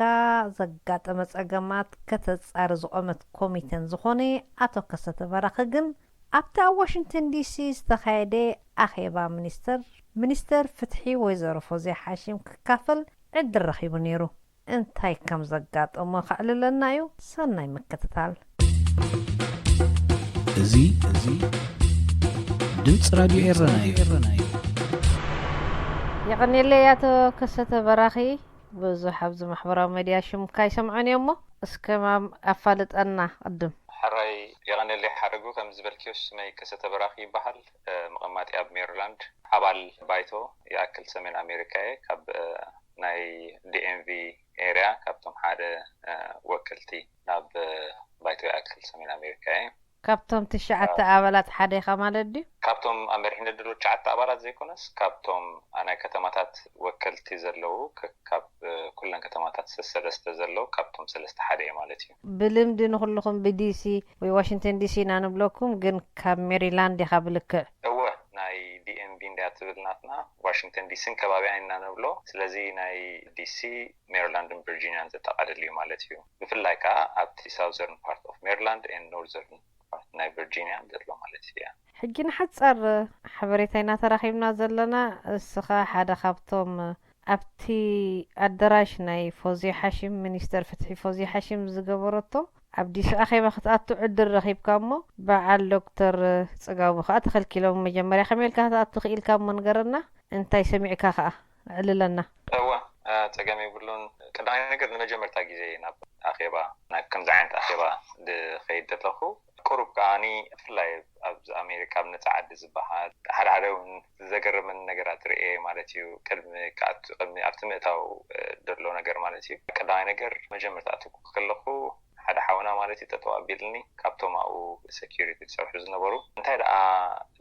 ዘጋጠመ ጸገማት ከተጻሪ ዝቖመት ኮሚቴን ዝኾነ ኣቶ ከሰተ በራኺ ግን ኣብቲ ኣብ ዋሽንግተን ዲሲ ዝተኻየደ ኣኼባ ሚኒስተር፣ ሚኒስተር ፍትሒ ወይዘሮ ፎዝያ ሓሽም ክካፈል ዕድል ረኺቡ ነይሩ። እንታይ ከም ዘጋጠሞ ከዕልለና እዩ። ሰናይ ምክትታል። እዚ፣ እዚ ድምፂ ራድዮ ኤረና እዩ። የቐንየለይ ኣቶ ከሰተ በራኺ። ብዙሕ ኣብዚ ማሕበራዊ ሚድያ ሽምካ ይሰምዖን እየ እሞ፣ እስከ ማም-፣ ኣፋልጠና ቅድም። ሕራይ የቐንየለይ ሓረጉ። ከም ዝበልክዮ ሽመይ ከሰተ በራኺ ይበሃል። እ፣ መቐማጢ ኣብ ሜሪላንድ፣ ኣባል ባይቶ ይኣክል ሰሜን ኣሜሪካ እየ። ካብ፣ እ፣ ናይ ዲኤምቪ ኤርያ ካብቶም ሓደ፣ እ፣ ወክልቲ ናብ፣ እ፣ ባይቶ ይኣክል ሰሜን ኣሜሪካ እየ። ካብቶም ትሽዓተ እ፣ ኣባላት ሓደ ኢኻ ማለት ድዩ? ካብቶም ኣብ መሪሕነት ዘለዉ ትሽዓተ ኣባላት ዘይኮነስ፣ ካብቶም ናይ ከተማታት ወከልቲ ዘለዉ፣ ከ-፣ ካብ፣ እ፣ ኩለን ከተማታት ሰለስተ ዘለዉ፣ ካብቶም ሰለስተ ሓደ እየ ማለት እዩ። ብልምዲ ንኹልኹም ብዲሲ ወይ ዋሽንግተን ዲሲ ኢና ንብለኩም፣ ግን ካብ ሜሪላንድ ኢኻ ብልክዕ? እወ፣ ናይ ዲኤምቪ እንድያ ትብል ናትና፣ ዋሽንግተን ዲሲን ከባቢኣን ኢና ንብሎ። ስለዚ ናይ ዲሲ፣ ሜሪላንድን ቨርጂኒያን ዘጠቓልል እዩ ማለት እዩ። ብፍላይ ከኣ ኣብቲ ሳውዘርን ፓርት ኦፍ ሜሪላንድ ኤንድ ኖርዘርን ፓርት ናይ ቨርጂኒያ ዘሎ ማለት እያ። ሕጂ ንሓጻር ሓበሬታ ኢና ተራኺብና ዘለና። እስኻ ሓደ ካብቶም ኣብቲ ኣደራሽ ናይ ፎዚ ሓሽም፣ ሚኒስተር ፍትሒ ፎዚ ሓሽም ዝገበረቶ ኣብ ዲሲ ኣኼባ ክትኣቱ ዕድል ረኺብካ እሞ፣ በዓል ዶክተር ጽጋቡ ከኣ ተኸልኪሎም። መጀመርያ ከመይ ኢልካ ክትኣቱ ክኢልካ እሞ ንገረና፣ እንታይ ሰሚዕካ ከኣ ኣዕልለና። እወ፣ ጸገም የብሉን። ቀዳማይ ነገር ንመጀመርታ ግዜ ናብ ኣኼባ፣ ናብ ከምዚ ዓይነት ኣኼባ ዝኸይድ ዘለኹ። ቁሩብ ከዓኒ ብፍላይ ኣብዚ ኣሜሪካ ኣብ ነጻ ዓዲ ዝበሃል ሓደ ሓደ እውን ዘገርምን ነገራት ርእየ ማለት እዩ። ቅድሚ ክኣቱ ቅድሚ ኣብቲ ምእታው ዘሎ ነገር ማለት እዩ። ቀዳማይ ነገር መጀመርታ ኣትኩ ከለኹ ሓደ ሓውና ማለት እዩ ጠጠው ኣቢልኒ ካብቶም ኣብኡ ሴኪሪቲ ዝሰርሑ ዝነበሩ እንታይ ደኣ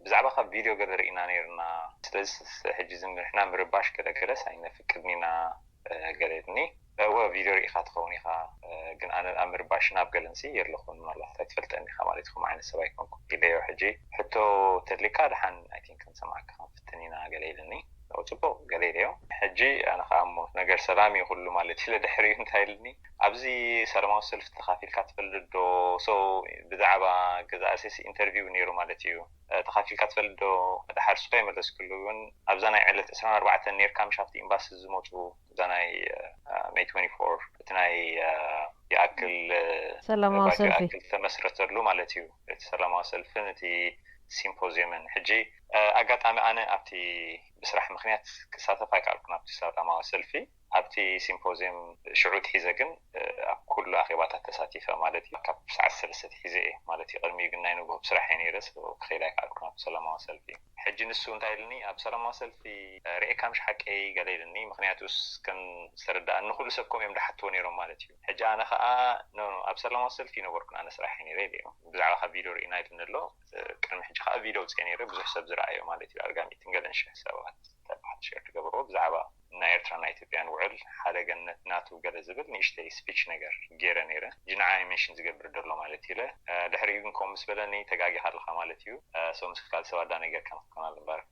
ብዛዕባ ካብ ቪድዮ ገለ ርኢና ነይርና። ስለዚ ሕጂ ዝምርሕና ምርባሽ ገለገለስ ኣይነፍቅድኒና ገለ ኢልኒ። እወ ቪድዮ ርኢኻ ትኸውን ኢኻ፣ ግን ኣነ ኣብ ምርባሽን ኣብ ገለንሲ የለኹን፣ ምናልባት ኣይትፈልጠኒ ኢኻ ማለት ኢኹም ዓይነት ሰብ ኣይኮንኩ ኢለዮ። ሕጂ ሕቶ ተድሊካ ደሓን ኣይቲንክ ክንሰማዕካ ክንፍትን ኢና ገለ ኢልኒ። ኦ ጽቡቕ ገለ ኢለዮ። ሕጂ ኣነ ከዓ እሞ ነገር ሰላም እዩ ኩሉ ማለት ኢለ ድሕሪኡ እንታይ ኢልኒ፣ ኣብዚ ሰላማዊ ሰልፊ ተኻፊልካ ትፈልጥ ዶ? ሶ ብዛዕባ ገዛ ኣሴሲ ኢንተርቪው ነይሩ ማለት እዩ። ተኻፊልካ ትፈልጥ ዶ? ደሓር ስኮ የመለስክሉ እውን ኣብዛ ናይ ዕለት ዕስራን ኣርባዕተን ነይርካ ምሽ ኣብቲ ኤምባሲ ዝመፁ እዛ ናይ ሜይ ትወንቲ ፎር እቲ ናይ ይኣክል ሰላማዊ ባይቶ ሰልፊ ይኣክል ተመስረተሉ ማለት እዩ። እቲ ሰላማዊ ሰልፍን እቲ ሲምፖዚየምን ሕጂ ኣጋጣሚ ኣነ ኣብቲ ብስራሕ ምክንያት ክሳተፍ ኣይከኣልኩን ኣብቲ ሰላማዊ ሰልፊ። ኣብቲ ሲምፖዚየም ሽዑ ትሒዘ ግን ኣብ ኩሉ ኣኼባታት ተሳቲፈ ማለት እዩ። ካብ ሰዓት ሰለስተ ትሒዘ እየ ማለት እዩ። ቅድሚኡ ግን ናይ ንግሆ ብስራሕ እየ ነይረ፣ ክኸይድ ኣይከኣልኩን ኣብቲ ሰላማዊ ሰልፊ። ሕጂ ንሱ እንታይ ኢልኒ፣ ኣብ ሰላማዊ ሰልፊ ርኤካ ምሽ ሓቀይ ገለ ኢልኒ። ምክንያቱስ ከም ዝተረዳእኒ ንኩሉ ሰብ ከምኡ እዮም ድሓትዎ ነይሮም ማለት እዩ። ሕጂ ኣነ ከዓ ኖ ኖ፣ ኣብ ሰላማዊ ሰልፊ ነበርኩን ኣነ ስራሕ እየ ነይረ ኢለዮ። ብዛዕባ ካብ ቪድዮ ርኢና ኢልኒ ኣሎ። ቅድሚ ሕጂ ከዓ ቪድዮ ውፅአ ነይረ፣ ብዙሕ ሰብ ዝረኣዮ ማለት እዩ። ኣርጋሚትን ገለን ሽሕ ሰባት ተባሓት ሸር ትገብርዎ ብዛዕባ ናይ ኤርትራ ናይ ኢትዮጵያን ውዕል ሓደ ገነት ናቱ ገለ ዝብል ንእሽተይ ስፒች ነገር ገይረ ነይረ። ጅንዓ ሜንሽን ዝገብር ደሎ ማለት ኢለ ድሕሪኡ ግን ከምኡ ምስ በለኒ ተጋጊኻ ኣለኻ ማለት እዩ። ሰው ምስ ካልእ ሰብ ኣዳ ነገር ከም ክትከማል እምበር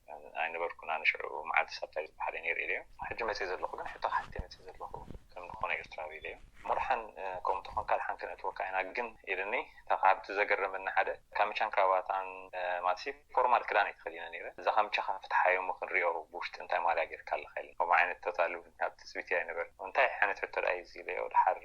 ኣይነበርኩን ኣነ ሽዑ መዓልቲ ሳብታይ ዝበሃል ነይሩ ኢለዮ። ሕጂ መፅእ ዘለኹ ግን ሕቶ ክሓትት መፅእ ዘለኹ ከም ዝኾነ ኤርትራዊ ኢለዮ። ሞድሓን ከምኡ ተኾንካ ድሓን ክነእትወካ ኢና ግን ኢልኒ። ካብቲ ዘገረመኒ ሓደ ካምቻን ክራባታን ማለት ፎርማል ክዳን እየ ተኸዲነ ነይረ። እዛ ካምቻኻ ፍትሓዮ እሞ ክንሪኦ ብውሽጢ እንታይ ማልያ ጌርካ ኣለኻ ኢልኒ። ከምኡ ዓይነት ቶታሊ እውን ኣብ ትፅቢት ኣይነበርኩ። እንታይ ዓይነት ሕቶ ደኣ እዩ እዚ ኢለዮ። ድሓር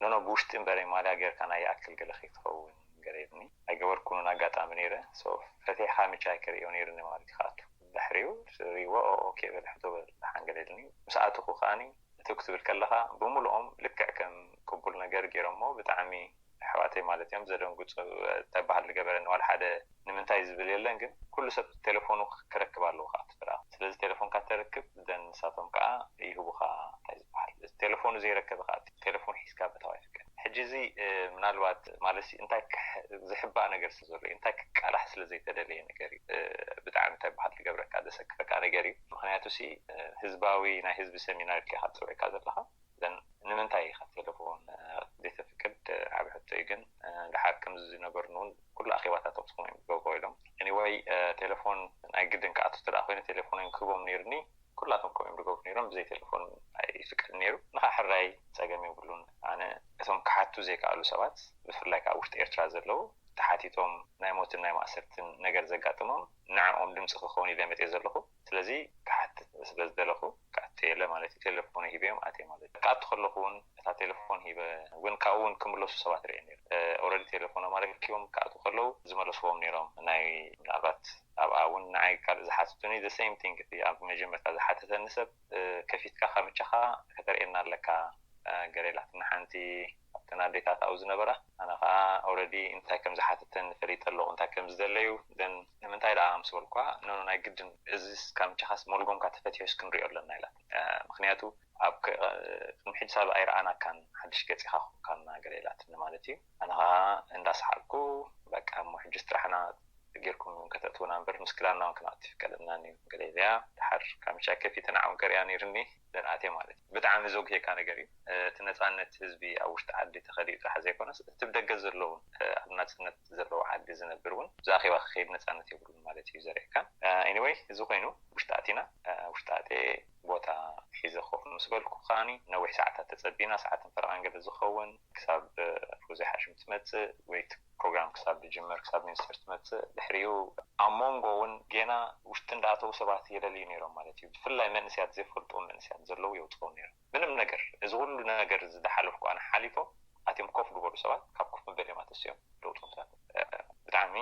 ኖኖ ብውሽጢ እምበረይ ማልያ ጌርካ ናይ ይኣክል ገለ ከይትኸውን ገለ ኢልኒ። ኣይገበርኩን እውን ኣጋጣሚ ነይረ። ሶ ፈቲሕካ ምቻ ኣይከርእዮ ነይሩኒ ማለት እዩ ክኣቱ። ድሕሪኡ ርእይዎ ኦኬ በል ሕቶ በል ደሓን ገለ ኢልኒ። ምስ ኣተኹ ከኣኒ እትው ክትብል ከለኻ ብምሉኦም ልክዕ ከም ቅቡል ነገር ገይሮሞ ብጣዕሚ ኣሕዋተይ ማለት እዮም ዘደንግፁ ተባሃል ዝገበረኒ ዋላ ሓደ ንምንታይ ዝብል የለን ግን ኩሉ ሰብ ቴሌፎኑ ክረክብ ኣለዎ ከዓ ትፍራ ስለዚ ቴሌፎንካ ተረክብ ዘን ንሳቶም ከዓ ይህቡካ እንታይ ዝበሃል እቲ ቴሌፎኑ ዘይረከበ ከዓ ቴሌፎን ሒዝካ ምእታው ኣይፍቀድ ሕጂ እዚ ምናልባት ማለት እንታይ ዝሕባእ ነገር ስለ ዘሎ እንታይ ክቃላሕ ስለ ዘይተደለየ ነገር እዩ ብጣዕሚ እንታይ በሃል ዝገብረካ ዘሰክፈካ ነገር እዩ ምክንያቱ ሲ ህዝባዊ ናይ ህዝቢ ሰሚናር ኢልካ ትፅውዕካ ዘለካ ንምንታይ ኢኻ ቴሌፎን ዘይተፍቅድ ዓብ ሕቶ እዩ ግን ድሓር ከምዚ ዝነበርኒ እውን ኩሉ ኣኼባታቶም ስኹም እዮም ዝገብርዎ ኢሎም anyway ቴሌፎን ናይ ግድን ክኣቱ ተደኣ ኮይነ ቴሌፎን እዮም ክህቦም ነይርኒ ኩላቶም ከምኡ እዮም ዝገብሩ ነይሮም ብዘይ ቴሌፎን ኣይፍቀድ ነይሩ ንኻ ሕራይ ፀገም የብሉን ኣነ እቶም ክሓቱ ዘይከኣሉ ሰባት ብፍላይ ከዓ ውሽጢ ኤርትራ ዘለዉ ተሓቲቶም ናይ ሞትን ናይ ማእሰርትን ነገር ዘጋጥሞም ንዕኦም ድምፂ ክኸውን ኢለ መፅየ ዘለኹ ስለዚ ክሓትት ስለ ዝደለኹ ክኣቱ የለ ማለት እዩ ቴሌፎን ሂበዮም ኣትየ ማለት እዩ ክኣቱ ከለኹ እውን እታ ቴሌፎን ሂበ እውን ካብኡ እውን ክምለሱ ሰባት ርኤ ነይረ already ቴሌፎኖም ኣረኪቦም ክኣቱ ከለዉ ዝመለስዎም ነይሮም ናይ ምናልባት ኣብኣ እውን ንዓይ ካልእ ዝሓተቱኒ the same thing እቲ ኣብ መጀመርታ ዝሓተተኒ ሰብ ከፊትካ ካምቻኻ ከተርእየና ኣለካ ገለ ኢላትኒ ሓንቲ ካብተን ኣዴታት ኣብኡ ዝነበራ ኣነ ከዓ already እንታይ ከም ዝሓተተኒ ፈሊጠ ኣለኹ እንታይ ከም ዝደለዩ then ንምንታይ ደኣ ምስ በልኳ no no ናይ ግድን እዚስ ካምቻኻስ ሞልጎምካ ተፈቲሑስ ክንሪኦ ኣለና ኢላትኒ ምክንያቱ ኣብ ቅድሚ ሕጂ ሳብ ኣይረኣናካን ሓድሽ ገፂኻ ኮንካና ገለ ኢላትኒ ማለት እዩ ኣነ ከዓ እንዳሰሓቅኩ በቃ እሞ ሕጂ ስራሕና ጌርኩም እውን ከተእትውና እምበር ምስ ክዳንና እውን ክንኣቱ ይፍቀደልናን እዩ ገለ ኢለያ ድሓር ካምቻ ከፊተ ንዓውን ከርእያ ነይርኒ ዘንኣትየ ማለት እዩ ብጣዕሚ ዘጉሄካ ነገር እዩ እቲ ነፃነት ህዝቢ ኣብ ውሽጢ ዓዲ ተኸዲኡ ጥራሕ ዘይኮነስ እቲ ብደገ ዘለውን ኣብ ናፅነት ዘለዎ ዓዲ ዝነብር እውን ብዛዕባ ክኸይድ ነፃነት የብሉን ማለት እዩ ዘርእየካ anyway እዚ ኮይኑ ውሽጢ ኣቲና ውሽጢ ኣትየ ቦታ ሒዘ ኮፍ ምስ በልኩ ከዓኒ ነዊሕ ሰዓታት ተፀቢና ሰዓትን ፈረቓን ገለ ዝኸውን ክሳብ ፎዚ ሓሽም ትመፅእ ወይ ፕሮግራም ክሳብ ዝጅመር፣ ክሳብ ሚኒስትር ትመፅእ፣ ድሕሪኡ ኣብ መንጎ እውን ጌና ውሽጢ እንዳኣተዉ ሰባት የለልዩ ነይሮም ማለት እዩ። ብፍላይ መንእስያት፣ ዘይፈልጡ መንእስያት ዘለዉ የውፅኦም ነይሮም። ምንም ነገር፣ እዚ ኩሉ ነገር ዝደሓለፍኩ ኣነ ሓሊፎም ኣትዮም ኮፍ ዝበሉ ሰባት ካብ ኮፍ መበሊኦም ኣተስዮም ለውጦም ሰባት ብጣዕሚ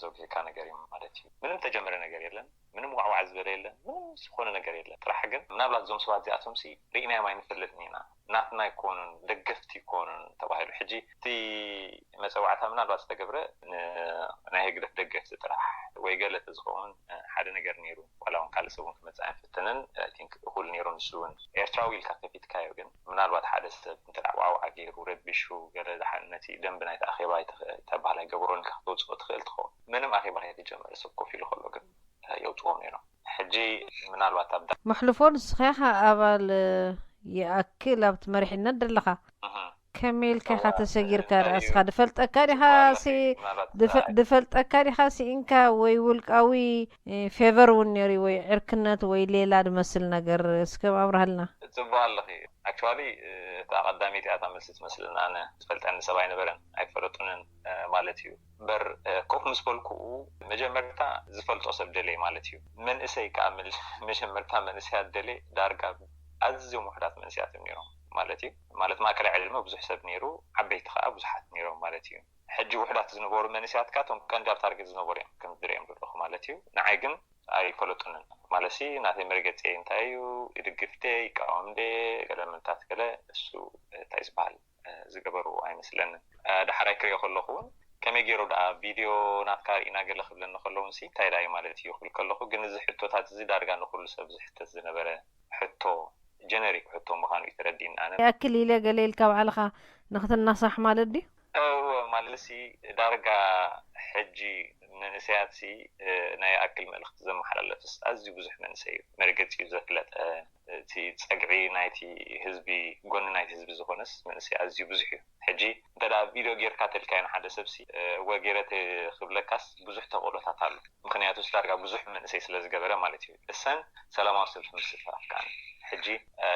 ዘጉህካ ነገር እዩ ማለት እዩ። ምንም ተጀመረ ነገር የለን፣ ምንም ዋዕዋዕ ዝበለ የለን፣ ምንም ዝኾነ ነገር የለን። ጥራሕ ግን ምናልባት እዞም ሰባት እዚኣቶም ሲ ርኢናዮም ኣይንፈልጥን ኢና፣ ናትና ኣይኮኑን፣ ደገፍቲ ኣይኮኑን ተባሂሉ። ሕጂ እቲ መፀዋዕታ ምናልባት ዝተገብረ ናይ ህግደፍ ደገፍቲ ጥራሕ ወይ ገለ ተዝኸውን ሓደ ነገር ነይሩ፣ ዋላ እውን ካልእ ሰብ እውን ክመፅእ ኣይንፍትንን። ቲንክ እኹል ነይሩ። ንሱ እውን ኤርትራዊ ኢልካ ከፊትካዮ፣ ግን ምናልባት ሓደ ሰብ እንተ ዋዕዋዕ ገይሩ ረቢሹ ገለ ደሓን ነቲ ደንቢ ናይቲ ኣኼባ ተባህላይ ገበሮን ኢልካ ክተውፅኦ ትኽእል ትኸውን። ምንም ኣኼባ ከይተጀመረ ሰብ ኮፍ ኢሉ ከሎ ግን የውፅዎም ነይሮም። ሕጂ ምናልባት ኣብ ዳ- መሕልፎ ንስኻ ኢኻ ኣባል ይኣክል ኣብቲ መሪሕነት ደለኻ። ከመይ ኢልካ ኢኻ ተሰጊርካ? ዳእስኻ ድፈልጠካ ዲኻ ድፈልጠካ ዲኻ ስኢንካ ወይ ውልቃዊ ፌቨር እውን ነይሩ ወይ ዕርክነት ወይ ሌላ ድመስል ነገር እስከ ኣብርሃልና። ጽቡቅ ኣለኺ። ኣክቹዋሊ እታ ቀዳመይቲ እያ እታ መልሲ ትመስለኒ። ኣነ ዝፈልጠኒ ሰብ ኣይነበረን፣ ኣይፈለጡንን ማለት እዩ። እምበር ኮፍ ምስ በልኩኡ መጀመርታ ዝፈልጦ ሰብ ደልየ ማለት እዩ። መንእሰይ ከኣ መጀመርታ መንእሰያት ደልየ ዳርጋ ኣዝዮም ውሕዳት መንእሰያት እዮም ነይሮም ማለት እዩ። ማለት ማእከላይ ዕድመ ብዙሕ ሰብ ነይሩ፣ ዓበይቲ ከኣ ብዙሓት ነይሮም ማለት እዩ። ሕጂ ውሕዳት ዝነበሩ መንእሰያት ከኣ እቶም ቀንዲ ኣብ ታርጌት ዝነበሩ እዮም ከም ዝርእዮም ዘለኹ ማለት እዩ። ንዓይ ግን ኣይፈለጡንን። ማለትሲ ናተይ መርገጺ እንታይ እዩ፣ ይድግፍ ድየ፣ ይቃወም ድየ፣ ገለ ምንታት ገለ እሱ እንታይ ዝበሃል ዝገበሩ ኣይመስለንን። ዳሕራይ ክሪኦ ከለኹ እውን ከመይ ገይሩ ደኣ ቪድዮ ናትካ ርኢና ገለ ክብለኒ ከሎ እውን ሲ እንታይ ደኣ እዩ ማለት እዩ ክብል ከለኹ፣ ግን እዚ ሕቶታት እዚ ዳርጋ ንኹሉ ሰብ ዝሕተት ዝነበረ ሕቶ ጀነሪክ ሕቶ ምዃኑ እዩ ተረዲእኒ። ኣነ ያክል ኢለ ገለ ኢልካ ባዕልኻ ንክትናሳሕ ማለት ድዩ? እወ፣ ማለትሲ ዳርጋ ሕጂ መንእሰያትሲ ናይ ኣክል መልእኽቲ ዘመሓላለፍስ ኣዝዩ ብዙሕ መንእሰይ እዩ። መርገጺኡ ዘፍለጠ፣ እቲ ጸግዒ ናይቲ ህዝቢ፣ ጎኒ ናይቲ ህዝቢ ዝኾነስ መንእሰይ ኣዝዩ ብዙሕ እዩ። ሕጂ እንተ ደኣ ቪድዮ ጌርካ ተልካዮ ንሓደ ሰብሲ፣ እወ ጌረ ክብለካስ ብዙሕ ተኽእሎታት ኣሎ። ምኽንያቱስ ዳርጋ ብዙሕ መንእሰይ ስለ ዝገበረ ማለት እዩ። እሰን ሰላማዊ ሰልፊ ምስታፍ ከኣ ሕጂ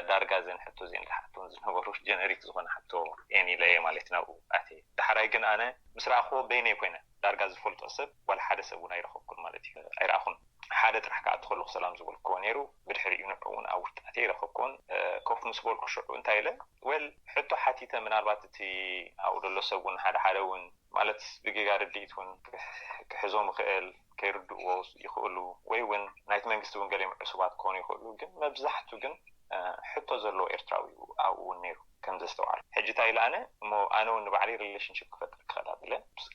ዳርጋ እዘን ሕቶ እዚአን ዝሓትውን ዝነበሩ ጀነሪክ ዝኾነ ሕቶ እየን ኢለ እየ ማለት ናብኡ ኣትየ። ዳሕራይ ግን ኣነ ምስ ረኣኽዎ በይነይ ኮይነ ዳርጋ ዝፈልጦ ሰብ ዋላ ሓደ ሰብ እውን ኣይረኸብኩን ማለት እዩ። ኣይረኣኹን። ሓደ ጥራሕ ክኣቱ ከለኹ ሰላም ዝበልክዎ ነይሩ። ብድሕሪኡ ንዕኡ እውን ኣብ ውሽጢ ኣትየ ኣይረኸብኩዎን። ኮፍ ምስ በልኩ ሽዑ እንታይ ኢለ፣ ወል ሕቶ ሓቲተ፣ ምናልባት እቲ ኣብኡ ዘሎ ሰብ እውን ሓደ ሓደ እውን ማለት ብጌጋ ርድኢት እውን ክሕዞም ይኽእል፣ ከይርድእዎ ይኽእሉ፣ ወይ እውን ናይቲ መንግስቲ እውን ገሊኦም ዕሱባት ክኾኑ ይኽእሉ። ግን መብዛሕቱ ግን ሕቶ ዘለዎ ኤርትራዊ እዩ ኣብኡ እውን ነይሩ ከም ዘስተውዓሉ። ሕጂ እንታይ ኢለ ኣነ እሞ ኣነ እውን ንባዕለይ ሪሌሽንሽፕ ክፈጥር ክኽእል ኣብለ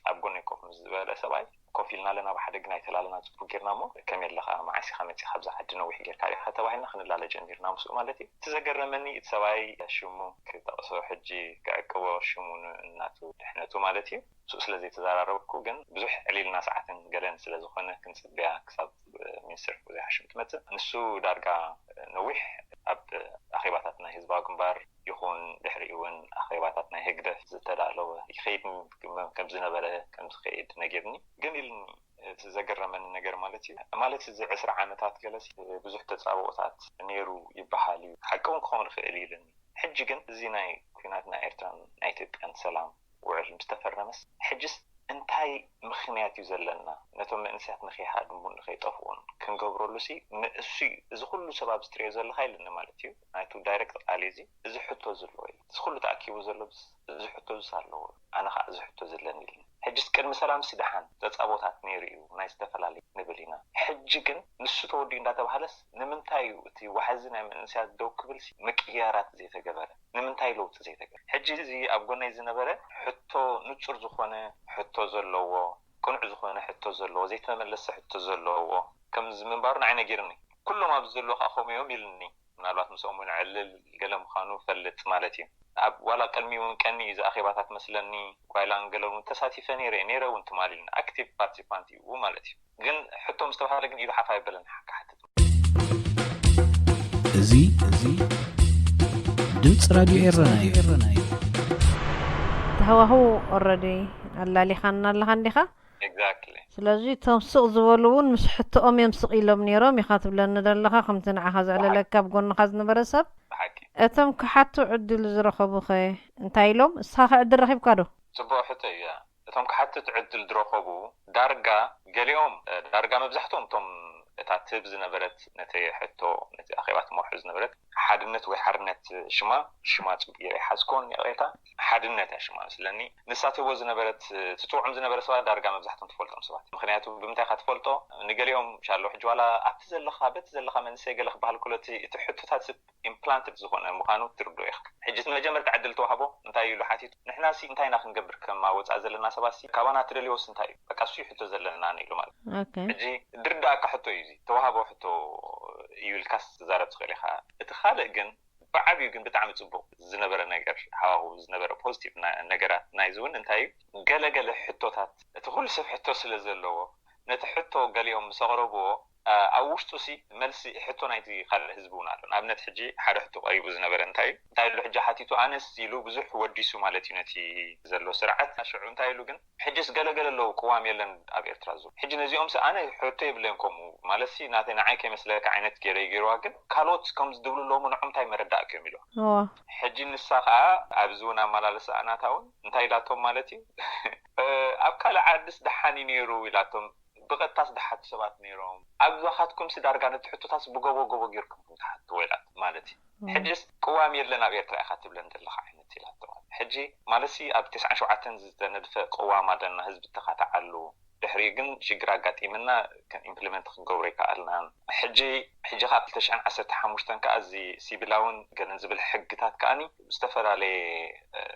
ኣብ ጎነይ ኮፍ ምስ ዝበለ ሰብኣይ ኮፍ ኢልና ኣለና፣ ብሓደ ግን ኣይተላለና፣ ጽቡቅ ጌርና እሞ ከመይ ኣለኻ፣ መዓስ ኢኻ መጺኻ ኣብዛ ዓዲ፣ ነዊሕ ጌርካ ዲኻ ተባሂልና ክንላለ ጀሚርና ምስኡ ማለት እዩ። እቲ ዘገረመኒ እቲ ሰብኣይ ሽሙ ክጠቕሶ ሕጂ ክዕቅቦ ሽሙ እናቱ ድሕነቱ ማለት እዩ። ምስኡ ስለ ዘይተዘራረብኩ ግን ብዙሕ ዕሊልና ሰዓትን ገለን ስለ ዝኾነ ክንጽብያ ክሳብ ሚኒስትር ዘይሓሽም ትመጽእ። ንሱ ዳርጋ ነዊሕ ኣብ ኣኼባታት ናይ ህዝባዊ ግንባር ይኹን ድሕሪኡ እውን ኣኼባታት ናይ ህግደፍ ዝተዳለወ ይኸይድ ከም ዝነበረ ከም ዝኸይድ ነጊርኒ። ግን ኢልኒ እቲ ዘገረመኒ ነገር ማለት እዩ ማለት እዚ ዕስራ ዓመታት ገለሲ ብዙሕ ተጻብኦታት ነይሩ ይበሃል እዩ፣ ሓቂ እውን ክኸውን ይኽእል እዩ ኢልኒ። ሕጂ ግን እዚ ናይ ኩናት ናይ ኤርትራን ናይ ኢትዮጵያን ሰላም ውዕል ምስ ተፈረመስ ሕጅስ እንታይ ምኽንያት እዩ ዘለና ነቶም መንእሰያት ንኸይሃድሙን ንኸይጠፍኡን ክንገብረሉ ሲ ንእሱ እዩ። እዚ ኩሉ ሰብ ኣብዚ ትሪኦ ዘለኻ ኢልኒ ማለት እዩ ናይቱ ዳይሬክት ቃል እዚ እዚ ሕቶ ዘለዎ እዩ። እዚ ኩሉ ተኣኪቡ ዘሎ እዚ ሕቶ እዚ ኣለዎ ኣነ ከዓ እዚ ሕቶ ዘለኒ ኢልኒ። ሕጅስ ቅድሚ ሰላም ሲ ደሓን ተጻቦታት ነይሩ እዩ ናይ ዝተፈላለዩ ንብል ኢና። ሕጂ ግን ንሱ ተወዲኡ እንዳተባሃለስ ንምንታይ እዩ እቲ ዋሕዚ ናይ መንእሰያት ደው ክብል ሲ ምቅያራት ዘይተገበረ ንምንታይ ለውጢ ዘይተገበረ? ሕጂ እዚ ኣብ ጎነይ ዝነበረ ሕቶ ንጹር ዝኾነ ሕቶ ዘለዎ ቅኑዕ ዝኾነ ሕቶ ዘለዎ ዘይተመለሰ ሕቶ ዘለዎ ከምዚ ምንባሩ ንዓይ ነጊርኒ። ኩሎም ኣብዚ ዘለዉ ከዓ ከምኡ እዮም ኢልኒ። ምናልባት ምስኦም እውን ዕልል ገለ ምዃኑ ፈልጥ ማለት እዩ። ኣብ ዋላ ቅድሚ እውን ቀኒ እዩ እዚ ኣኼባታት መስለኒ ጓይላን ገለን እውን ተሳቲፈ ነይረ ነይረ እውን ትማል ኢልኒ። ኣክቲቭ ፓርቲሲፓንት እዩ ማለት እዩ። ግን ሕቶ ምስ ተባሃለ ግን ኢዱ ሓፍ ኣይበለን ክሓትት። እዚ እዚ ድምፂ ራድዮ ኤረና እዩ። ተሃዋሁ ኦረዲ ኣላሊኻና ኣለኻ እንዲኻ። ኤግዛክትሊ። ስለዚ እቶም ስቕ ዝበሉ እውን ምስ ሕቶኦም እዮም ስቕ ኢሎም ነይሮም ኢኻ ትብለኒ ዘለኻ ከምቲ ንዓኻ ዘዕለለካ ኣብ ጎንኻ ዝነበረ ሰብ። ብሓቂ። እቶም ክሓቱ ዕድል ዝረኸቡኸ እንታይ ኢሎም? እስኻ ከ ዕድል ረኺብካ ዶ? ጽቡቕ ሕቶ እዩ። እቶም ክሓትት ዕድል ዝረኸቡ ዳርጋ ገሊኦም እ፣ ዳርጋ መብዛሕትኦም እቶም እታ ትህብ ዝነበረት ነቲ ሕቶ ነቲ ኣኼባ ትመርሑ ዝነበረት ሓድነት ወይ ሓርነት ሽማ ሽማ ጽቡቅ ገይረ ይሓዝኮን ይቕሬታ ሓድነት እያ ሽማ መስለኒ ንሳ ትህቦ ዝነበረት ትጥውዕም ዝነበረ ሰባት ዳርጋ መብዛሕትኦም ትፈልጦም ሰባት ምክንያቱ ብምንታይ ኢኻ ትፈልጦ ንገሊኦም ሻሎ ሕጂ ዋላ ኣብቲ ዘለኻ በቲ ዘለኻ መንሰይ ገለ ክበሃል ከሎ እቲ እቲ ሕቶታት ኢምፕላንትድ ዝኾነ ምዃኑ ትርድኦ ኢኻ ሕጂ እቲ መጀመርታ ዕድል ተዋህቦ እንታይ ኢሉ ሓቲቱ ንሕና ሲ እንታይ ኢና ክንገብር ከማ ወፃእ ዘለና ሰባት ሲ ካባና ትደልዮስ እንታይ እዩ በቃ እሱ እዩ ሕቶ ዘለና ኢሉ ማለት ኦኬ ሕጂ ድርዳእካ ሕቶ እዩ እዚ ተዋህቦ ሕቶ እዩ ኢልካስ ትዛረብ ትኽእል ኢኻ እቲ ካልእ ግን ብዓብዩ ግን ብጣዕሚ ፅቡቅ ዝነበረ ነገር ሃዋሁ ዝነበረ ፖዚቲቭ ነገራት ናይዚ እውን እንታይ እዩ ገለገለ ሕቶታት እቲ ኩሉ ሰብ ሕቶ ስለ ዘለዎ ነቲ ሕቶ ገሊኦም ምስ ኣቕረብዎ ኣብ ውሽጡ ሲ መልሲ ሕቶ ናይቲ ካልእ ህዝቢ እውን ኣሎ ንኣብነት ሕጂ ሓደ ሕቶ ቀሪቡ ዝነበረ እንታይ እዩ እንታይ ኢሉ ሕጂ ሓቲቱ ኣነስ ኢሉ ብዙሕ ወዲሱ ማለት እዩ ነቲ ዘሎ ስርዓት ሽዑ እንታይ ኢሉ ግን ሕጅስ ገለገለ ኣለዉ ቅዋም የለን ኣብ ኤርትራ ዙ ሕጂ ነዚኦም ሲ ኣነ ሕቶ የብለይን ከምኡ ማለት ሲ ናተይ ንዓይ ከይመስለካ ዓይነት ገይረ ይገይርዋ ግን ካልኦት ከም ዝድብሉ ኣለዉ ንዖም እንታይ መረዳእክዮም ኢሉ እዋ ሕጂ ንሳ ከዓ ኣብዚ እውን ኣመላለስኣ ናታ እውን እንታይ ኢላቶም ማለት እዩ ኣብ ካልእ ዓድስ ደሓን እዩ ነይሩ ኢላቶም ብቐጥታስ ደሓቱ ሰባት ነይሮም ኣብዛኻትኩም ሲ ዳርጋ ነቲ ሕቶታስ ብጎቦ ጎቦ ጌርኩም ትሓትዎ ኢላት ማለት እዩ ሕጅስ ቅዋም የለን ኣብ ኤርትራ ኢኻ ትብለን ዘለኻ ዓይነት ኢላቶ ሕጂ ማለት ሲ ኣብ ተስዓን ሸውዓተን ዝተነድፈ ቅዋም ኣለና ህዝቢ ተኻትዓሉ ድሕሪ ግን ሽግር ኣጋጢምና ኢምፕሊመንት ክንገብሮ ይከኣልናን ሕጂ ሕጂ ካብ ክልተ ሽሕን ዓሰርተ ሓሙሽተን ከዓ እዚ ሲቪላውን ገለን ዝብል ሕግታት ከዓኒ ዝተፈላለየ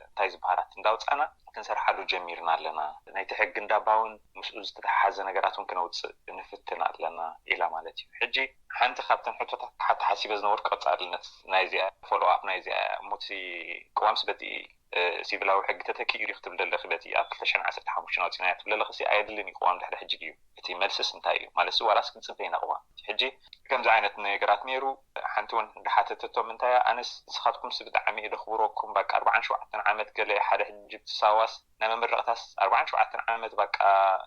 እንታይ ዝበሃላት እንዳውፃና ክንሰርሓሉ ጀሚርና ኣለና ናይቲ ሕጊ እንዳባውን ምስኡ ዝተተሓሓዘ ነገራት እውን ክነውፅእ ንፍትን ኣለና ኢላ ማለት እዩ ሕጂ ሓንቲ ካብተን ሕቶታት ክሓቲ ሓሲበ ዝነበርኩ ቀፃልነት ናይዚኣ ፎሎ ኣፕ ናይዚኣ እሞ እቲ ቅዋምሲ በቲ ሲቪላዊ ሕጊ ተተኪኡ ዩ ክትብል ዘለኺ በቲ ኣብ ክልተ ሽሕን ዓሰርተ ሓሙሽተን ኣውፂእናዮ ትብል ዘለኺ ሲ ኣየድልን እዩ ቅዋም ድሕሪ ሕጂ ድዩ እቲ መልስስ እንታይ እዩ ማለትሲ ዋላስ ክንፅበ ኢና ቅዋም ሕጂ ከምዚ ዓይነት ነገራት ነይሩ ሓንቲ እውን እንዳሓተተቶም እንታይ እያ ኣነስ ንስኻትኩምሲ ብጣዕሚ እየ ደኽብረኩም በቃ ኣርባዓን ሸውዓተን ዓመት ገለ ሓደ ሕጂ ብትሳዋስ ናይ መመረቕታስ ኣርባዓን ሸውዓተን ዓመት በቃ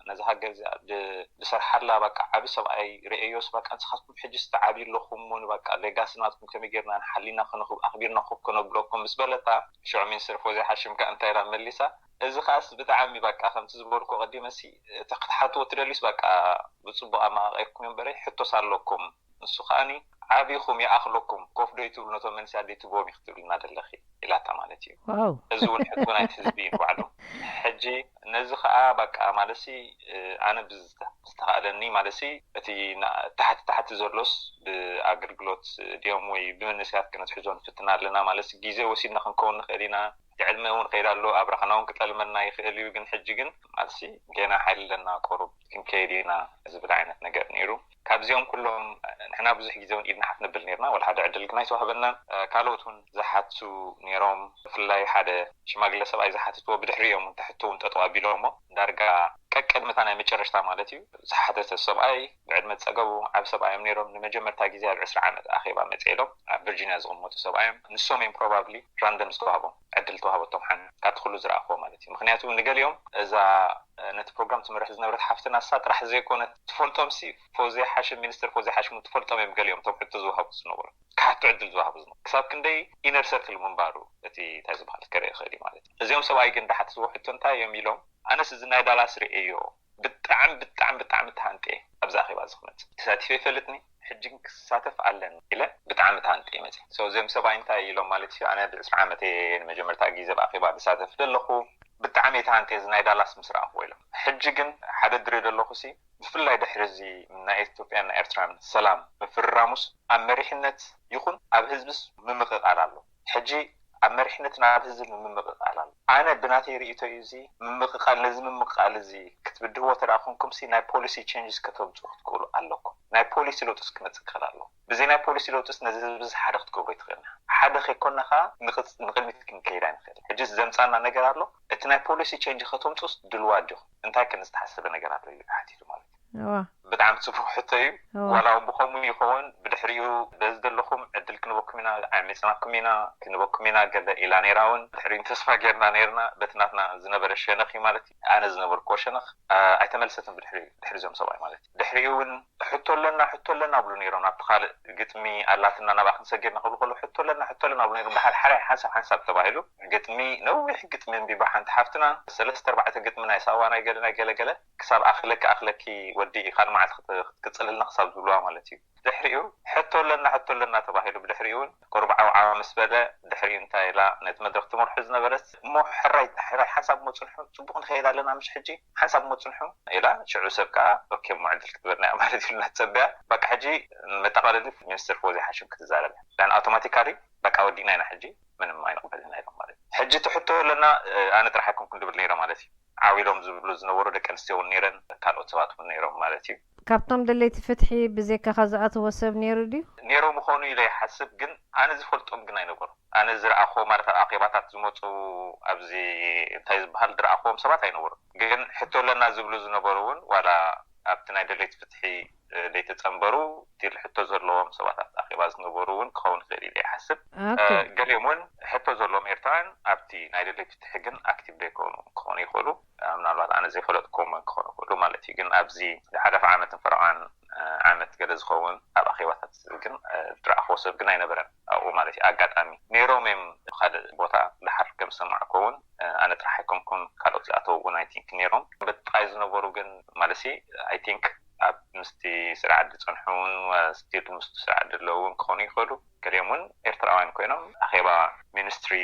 ነዛ ሃገር እዚኣ ብ- ብሰርሓላ በቃ ዓቢ ሰብኣይ ርእዮስ በቃ ንስኻትኩም ሕጂስ ትዓብዩ ኣለኹም እሞ ንበቃ ሌጋሲ ናትኩም ከመይ ጌርና ንሓሊና ከነኽብ ኣኽቢርና ኮፍ ከነብለኩም ምስ በለታ ሽዑ ሚኒስትር ፎዝያ ሓሽም ከኣ እንታይ ኢላ መሊሳ እዚ ኸኣስ ብጣዕሚ በቃ ከምቲ ዝበልኩ ቀዲመሲ እቲ ክትሓትዎ ትደልዩስ በቃ ብጽቡቕ ኣመቓቒርኩም እምበረ ሕቶስ ኣለኩም ንሱ ከኣኒ ዓቢኹም ይኣኽለኩም ኮፍ ዶ ይትብሉ ነቶም መንስያት ዶ ይትብዎም እዩ ክትብልና ዘለኺ ኢላታ ማለት እዩ ዋው እዚ እውን ሕቶ ናይቲ ህዝቢ እዩ ንባዕሉ ሕጂ ነዚ ከዓ በቃ ማለሲ ኣነ ብዝተኻእለኒ ማለሲ እቲ ታሕቲ ታሕቲ ዘሎስ ብኣገልግሎት ድዮም ወይ ብመንእሰያት ክንትሕዞ ንፍትና ኣለና ማለሲ ግዜ ወሲድና ክንከውን ንኽእል ኢና እቲ ዕድመ እውን ከይዳ ኣሎ ኣብራኽና እውን ክጠልመና ይኽእል እዩ ግን ሕጂ ግን ማለሲ ገና ሓይሊ ኣለና ቆሩብ ክንከይድ ኢና ዝብል ዓይነት ነገር ነይሩ ካብዚኦም ኩሎም ንሕና ብዙሕ ግዜ እውን ኢድና ሓፍ ነብል ነርና ወላ ሓደ ዕድል ግን ኣይተዋህበናን ካልኦት እውን ዝሓቱ ነይሮም ብፍላይ ሓደ ሽማግለ ሰብኣይ ዝሓትትዎ ብድሕሪ እዮም እውን ተሕቶ እውን ጠጠው ኣቢሎሞ ዳርጋ ቀቅድሚ እታ ናይ መጨረሽታ ማለት እዩ ዝሓተተ ሰብኣይ ብዕድመ ዝፀገቡ ዓብ ሰብኣይ እዮም ነይሮም ንመጀመርታ ግዜ ኣብ ዕስራ ዓመት ኣኼባ መፅእ ኢሎም ኣብ ቨርጂኒያ ዝቕመጡ ሰብኣይ እዮም ንሶም እዮም ፕሮባብሊ ራንደም ዝተዋህቦም ዕድል ተዋህበቶም ሓን ካብቲ ኩሉ ዝረኣኽዎ ማለት እዩ ምክንያቱ ንገሊኦም እዛ ነቲ ፕሮግራም ትመርሕ ዝነበረት ሓፍትና እሳ ጥራሕ ዘይኮነ ትፈልጦም ሲ ፎዝያ ሓሽም ሚኒስትር ፎዝያ ሓሽም ትፈልጦም እዮም ገሊኦም እቶም ሕቶ ዝወሃቡ ዝነበሩ ክሓቱ ዕድል ዝወሃቡ ዝነበሩ ክሳብ ክንደይ ኢነር ሰርክል ምንባሩ እቲ እንታይ ዝበሃል ክርኢ ይኽእል እዩ ማለት እዩ እዚኦም ሰብኣይ ግን ድሓትትዎ ሕቶ እንታይ እዮም ኢሎም ኣነስ እዚ ናይ ዳላስ ርእየዮ ብጣዕሚ ብጣዕሚ ብጣዕሚ ተሃንጠ ኣብዚ ኣኼባ እዚ ክመፅእ ተሳቲፈ ይፈልጥኒ ሕጂ ግን ክሳተፍ ኣለኒ ኢለ ብጣዕሚ ተሃንጠ ይመፅእ እዚኦም ሰብኣይ እንታይ ኢሎም ማለት እዩ ኣነ ብዕስራ ዓመተ ንመጀመርታ ግዜ ኣብ ኣኼባ ዝሳተፍ ዘለኹ ብጣዕሚ ተሃንጠ እዚ ናይ ዳላስ ምስ ረኣኽዎ ኢሎም ሕጂ ግን ሓደ ድሬ ዘለኹ ሲ ብፍላይ ድሕሪ እዚ ናይ ኢትዮጵያን ናይ ኤርትራን ሰላም ምፍርራሙስ ኣብ መሪሕነት ይኹን ኣብ ህዝብስ ምምቕቓል ኣሎ ሕጂ ኣብ መሪሕነትን ኣብ ህዝብን ምምቕቓል ኣሎ ኣነ ብናተይ ርእይቶ እዩ እዚ ምምቕቓል ነዚ ምምቕቓል እዚ ክትብድህዎ ተደኣ ኮንኩም ሲ ናይ ፖሊሲ ቸንጅስ ከተምፅኡ ክትክእሉ ኣለኩም ናይ ፖሊሲ ለውጥስ ክመፅእ ክኽእል ኣለዎ ብዘይ ናይ ፖሊሲ ለውጥስ ነዚ ህዝቢ እዚ ሓደ ክትገብሮ ይትኽእልና ሓደ ከይኮና ከዓ ንቕድሚት ክንከይድ ኣይንኽእል ሕጂ ዘምፃና ነገር ኣሎ እቲ ናይ ፖሊሲ ቸንጅ ከተምፁስ ድልዋ ዲኹም እንታይ ከ ዝተሓሰበ ነገር ኣሎ ኢሉ ሓቲቱ ማለት እዩ እዋ ብጣዕሚ ጽቡቕ ሕቶ እዩ። ዋላ እውን ብኸምኡ ይኸውን፣ ብድሕሪኡ በዚ ዘለኹም ዕድል ክንበኩም ኢና፣ ዓሚጽናኩም ኢና፣ ክንበኩም ኢና ገለ ኢላ ነይራ እውን። ድሕሪኡ ተስፋ ጌርና ነይርና፣ በቲ ናትና ዝነበረ ሸነኽ እዩ ማለት እዩ። ኣነ ዝነበርኩዎ ሸነኽ ኣይተመልሰትን ብድሕሪኡ፣ ድሕሪ እዞም ሰብኣይ ማለት እዩ። ድሕሪኡ እውን ሕቶ ኣለና፣ ሕቶ ኣለና ብሉ ነይሮም። ኣብቲ ካልእ ግጥሚ ኣላትና ናብኣ ክንሰግር ንኽብሉ ከሎ ሕቶ ኣለና፣ ሕቶ ኣለና ብሉ ነይሮም። ብሓደ ሓደ ሓንሳብ ሓንሳብ ተባሂሉ ግጥሚ፣ ነዊሕ ግጥሚ ኣንቢባ ሓንቲ ሓፍትና፣ ሰለስተ ኣርባዕተ ግጥሚ ናይ ሳዋ ናይ ገለ ናይ ገለ ገለ ክሳብ ኣኽለኪ ኣኽለኪ ወዲ ካልእ መዓልቲ ክትቅፅልልና ክሳብ ዝብልዋ ማለት እዩ። ድሕሪኡ ሕቶ ኣለና ሕቶ ኣለና ተባሂሉ ብድሕሪኡ እውን ኮርባዓውዓ ምስ በለ ድሕሪኡ እንታይ ኢላ ነቲ መድረክ ትመርሑ ዝነበረት እሞ ሕራይ ሕራይ ሓንሳብ እሞ ፅንሑ ፅቡቅ ንኸይድ ኣለና ምሽ ሕጂ ሓንሳብ እሞ ፅንሑ ኢላ ሽዑ ሰብ ከዓ ኦኬ እሞ ዕድል ክትበልና እያ ማለት ኢሉና ትፀበያ በቃ ሕጂ መጠቃለሊ ሚኒስትር ፎዚ ሓሽም ክትዛረብ እያ ዳን ኣውቶማቲካሊ በቃ ወዲእና ኢና ሕጂ ምንም ኣይንቕበልን ኢና ኢሎም ማለት እዩ ሕጂ ትሕቶ ኣለና ኣነ ጥራሕ ኣይኮንኩን ድብል ነይረ ማለት እዩ ዓው ኢሎም ዝብሉ ዝነበሩ ደቂ ኣንስትዮ እውን ነይረን ካልኦት ሰባት እውን ነይሮም ማለት እዩ። ካብቶም ደለይቲ ፍትሒ ብዜካኻ ዝኣተወ ሰብ ነይሩ ድዩ? ነይሮም ምኾኑ ኢለ ይሓስብ፣ ግን ኣነ ዝፈልጦም ግን ኣይነበሩን። ኣነ ዝረኣኹዎ ማለት ኣብ ኣኼባታት ዝመፁ ኣብዚ እንታይ ዝበሃል ዝረኣኹዎም ሰባት ኣይነበሩን። ግን ሕቶ ኣለና ዝብሉ ዝነበሩ እውን ዋላ ኣብቲ ናይ ደለይቲ ፍትሒ ዘይተፀንበሩ እቲ ሕቶ ዘለዎም ሰባት ኣብቲ ኣኼባ ዝነበሩ እውን ክኸውን ይኽእል ኢለ ይሓስብ። ገሊኦም እውን ሕቶ ዘለዎም ኤርትራውያን ኣብቲ ናይ ደለይቲ ፍትሒ ግን ኣክቲቭ ዘይኮኑ ክኾኑ ይኽእሉ። ምናልባት ኣነ ዘይፈለጥኩም ክኾኑ ይኽእሉ ማለት እዩ ግን ኣብዚ ዝሓለፈ ዓመትን ፈረቓን ዓመት ገለ ዝኸውን ኣብ ኣኼባታት ግን ዝረኣኽዎ ሰብ ግን ኣይነበረን ኣብኡ ማለት እዩ ኣጋጣሚ ነይሮም እዮም ካልእ ቦታ ድሓር ከም ዝሰማዕኮ እውን ኣነ ጥራሕ ኣይኮንኩን ካልኦት ዝኣተው እውን ኣይቲንክ ነይሮም በጣይ ዝነበሩ ግን ማለት ሲ ኣይቲንክ ኣብ ምስቲ ስራሕ ዝፀንሑ እውን ስቲል ምስቲ ስራሕ ዘለዉ እውን ክኾኑ ይኽእሉ ገሊኦም እውን ኤርትራውያን ኮይኖም ኣኼባ ሚኒስትሪ